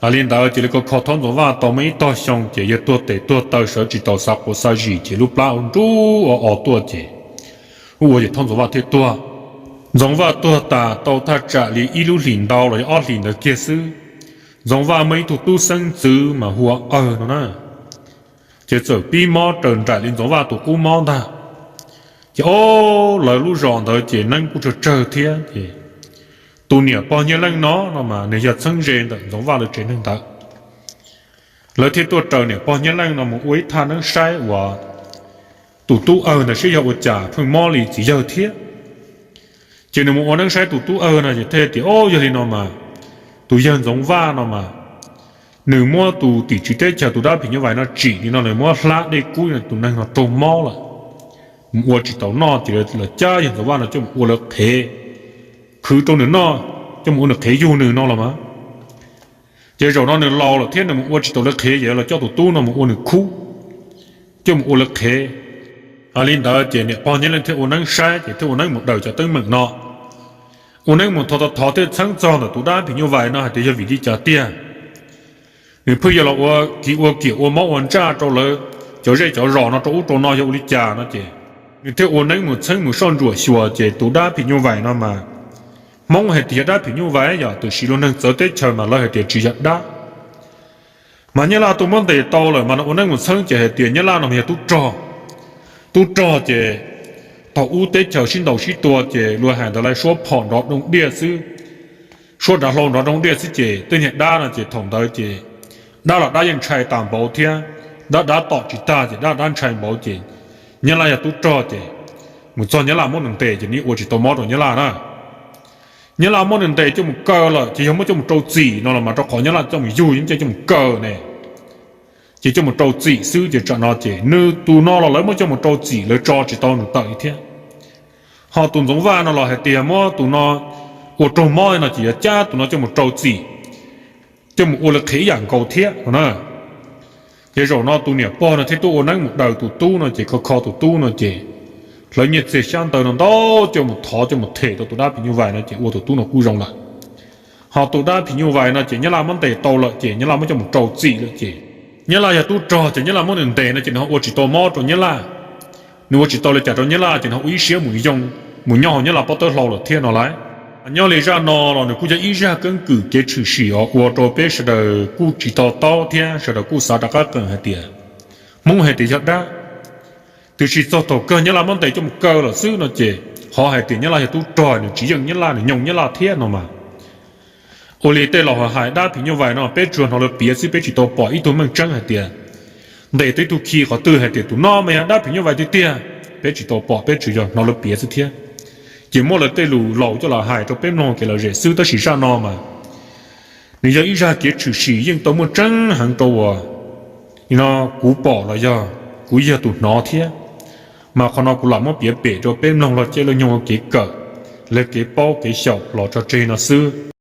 Hais li ntawd ces li ko kho Thaub Ntxoov Vaj tau muaj ib tog xyoo ces yawg tuag tes tuag taw sawv tsis taus xav quav xav zis ces lub plab ua nruj o o tuaj ces hu ua ces Thaub Ntxoov Vaj thiaj tuag. Ntxoov Vaj tuag tas tau thaj tsam li ib lub hlis ntau los yog ob hlis ntawd kiag xwb, Ntxoov Vaj muaj ib tug tub xeeb ntxwv mas hu ua Awg no na. Ces txawm pib mob raws nraim li Ntxoov Vaj tus qub mob ntag. Ces o, lawv lub zos ntawd ces neeb kuj tsawg tsawg thiab ces tus niam pog Nyiaj Leej no no mas nws yog txheeb ze ntawm Ntxoov Vaj lawv tsev neeg ntawd. Lawv thiaj tuaj raws niam pog Nyiaj Leej no mus ua ib thaj neeb saib uas tus tub Awg ntawd saib yog ua cas pheej mob li txiv yawg thiab. Ces nws mus ua neeb saib tus tub Awg no ces thiaj tias o, yog li no mas tus yawg Ntxoov Vaj no mas nws muab tus tim tswv teb chaws tus dab phim nyuj vais no tsim li no, nws muab hlab dej kub tus neeg no raug mob lawm, mus ua tsis taus noj ces lawv cab yawg Ntxoov Vaj no coj mus ua lawv qhev, khwv rau nws noj, coj mus ua nws qhev yug nws no los mas. Ces zaum no nws laus lawm thiab nws mus ua tsis taus lawv qhev ces lawv coj tus tub no mus ua nws khub, coj mus ua lawv qhev. Hais li ntawd ces niam pog Nyiaj Leej thiaj ua neeb saib ces thiaj ua neeb mus daws cov teeb meem no. Ua neeb mus thov thov thov thiaj txheeb txog ntawm tus dab phim nyuj vais no hais tias yog vim li cas tiag. Nws pheej yog los ua kiv ua kiam ua mob ua ntsaj rau lawv cov zej cov zos no rau ub rau no yog ua li cas no ces nws thiaj ua neeb mus txheeb mus soj ntsuam xyuas ces tus dab phim nyuj vais no mas Hmoob hais tias yog dab phim nyuj vais yom, tiam sis luag neeg txawv teb chaws mas lawv hais tias tsis yog dab. Mas Nyab Laj tuaj muab ntes tau lawm mas no ua neeb mus txheeb ces hais tias Nyab Laj no mas yog tub rog. Tub rog ces thaum ub teb chaws sib ntaus sib tua ces luag hais ntawd lawv suab phom nrov dooj diaj xwb, suab dav hlau nrov dooj diaj xwb ces tej niag dab no ces thaum ntawd ces dab los dab yeej ntshai tas npaum thiab, dab dab tom tsis tag ces dab dab ntshai npaum ces Nyab Laj yog tub rog ces mus txog Nyab Laj muab nws ntes ces nws ua tsis tau mob rau Nyab Laj na. Nyab Laj muab nws ntes coj mus kaw lawm ces yog muab coj mus rau txim no los mas rau qhov Nyab Laj coj mus yug yeej coj mus kaw ne, ces coj mus rau txim xwb ces tsam no ces nws tus no los lawv muab coj mus rau txim lawv tso tsis tau nws tawm li thiab. Ho tus Ntxoov Vaj no los hais tias muab tus no ua raug mob no ces yuav cab tus no coj mus rau txim, coj mus ua lawv qhev ib yam nkaus thiab no na. Ces zaum no tus niam pog no thiaj tuaj ua neeb mus daws tus tub no ces kho kho tus tub no ces hlawv nyiaj txiag xyab ntawv no ntau coj mus thov coj mus them rau tus dab phim nyuj vais no ces ua tus tub no kuj zoo lawm. Ho tus dab phim nyuj vais no ces Nyab Laj muab ntes tau lawm ces Nyab Laj muab coj mus rau txim lawm ces Nyab Laj yog tub rog ces Nyab Laj muab nws ntes no ces nws ho ua tsis tau mob rau Nyab Laj. nws ua tsis tau li cas rau Nyab Laj ces nws ua ib siab mus nyob hauv Nyab Laj pob tawb hlau lawm thiab no lauj. Nyob li zaj no los nws kuj yog ib zaj keeb kwm kev tshwm sim uas ua rau peb sawv daws kuj tsis to taub thiab sawv daws kuj xav rov qab qees hais tias Hmoob hais tias yog dab, tiam sis txog thaum kawg Nyab Laj muab ntes coj mus kaw lawm xwb no ces ho hais tias Nyab Laj yog tub rog, nws tsis yeej Nyab Laj, nws nyoog Nyab Laj thiab no mas. Ua li tej laus hais dab phim nyuj vais no peb tsuas hnov lawv piav xwb, peb tsis tau pom ib tug meej tseeb hais tias ntes tau ib tug khi qhov twg hais tias tus no mas yog dab phim nyuj vais tiag tiag. Peb tsis tau pom, peb tsuas yog hnov lawv piav xwb thiab. Ces muab lawv tej lus laus coj los hais rau peb mloog kev lom zem xwb, tab sis zaj no mas nws yog ib zaj kev tshwm sim yeej tau muaj tseeb heev rau uas no kuv pom los yog kuv yog tus hnov thiab. Mas qhov no kuv lam muab piav pem rau peb mloog los cia lawv nyoog ua kev kawm, lawv kev paub kev xyaum los tso tseg no xwb.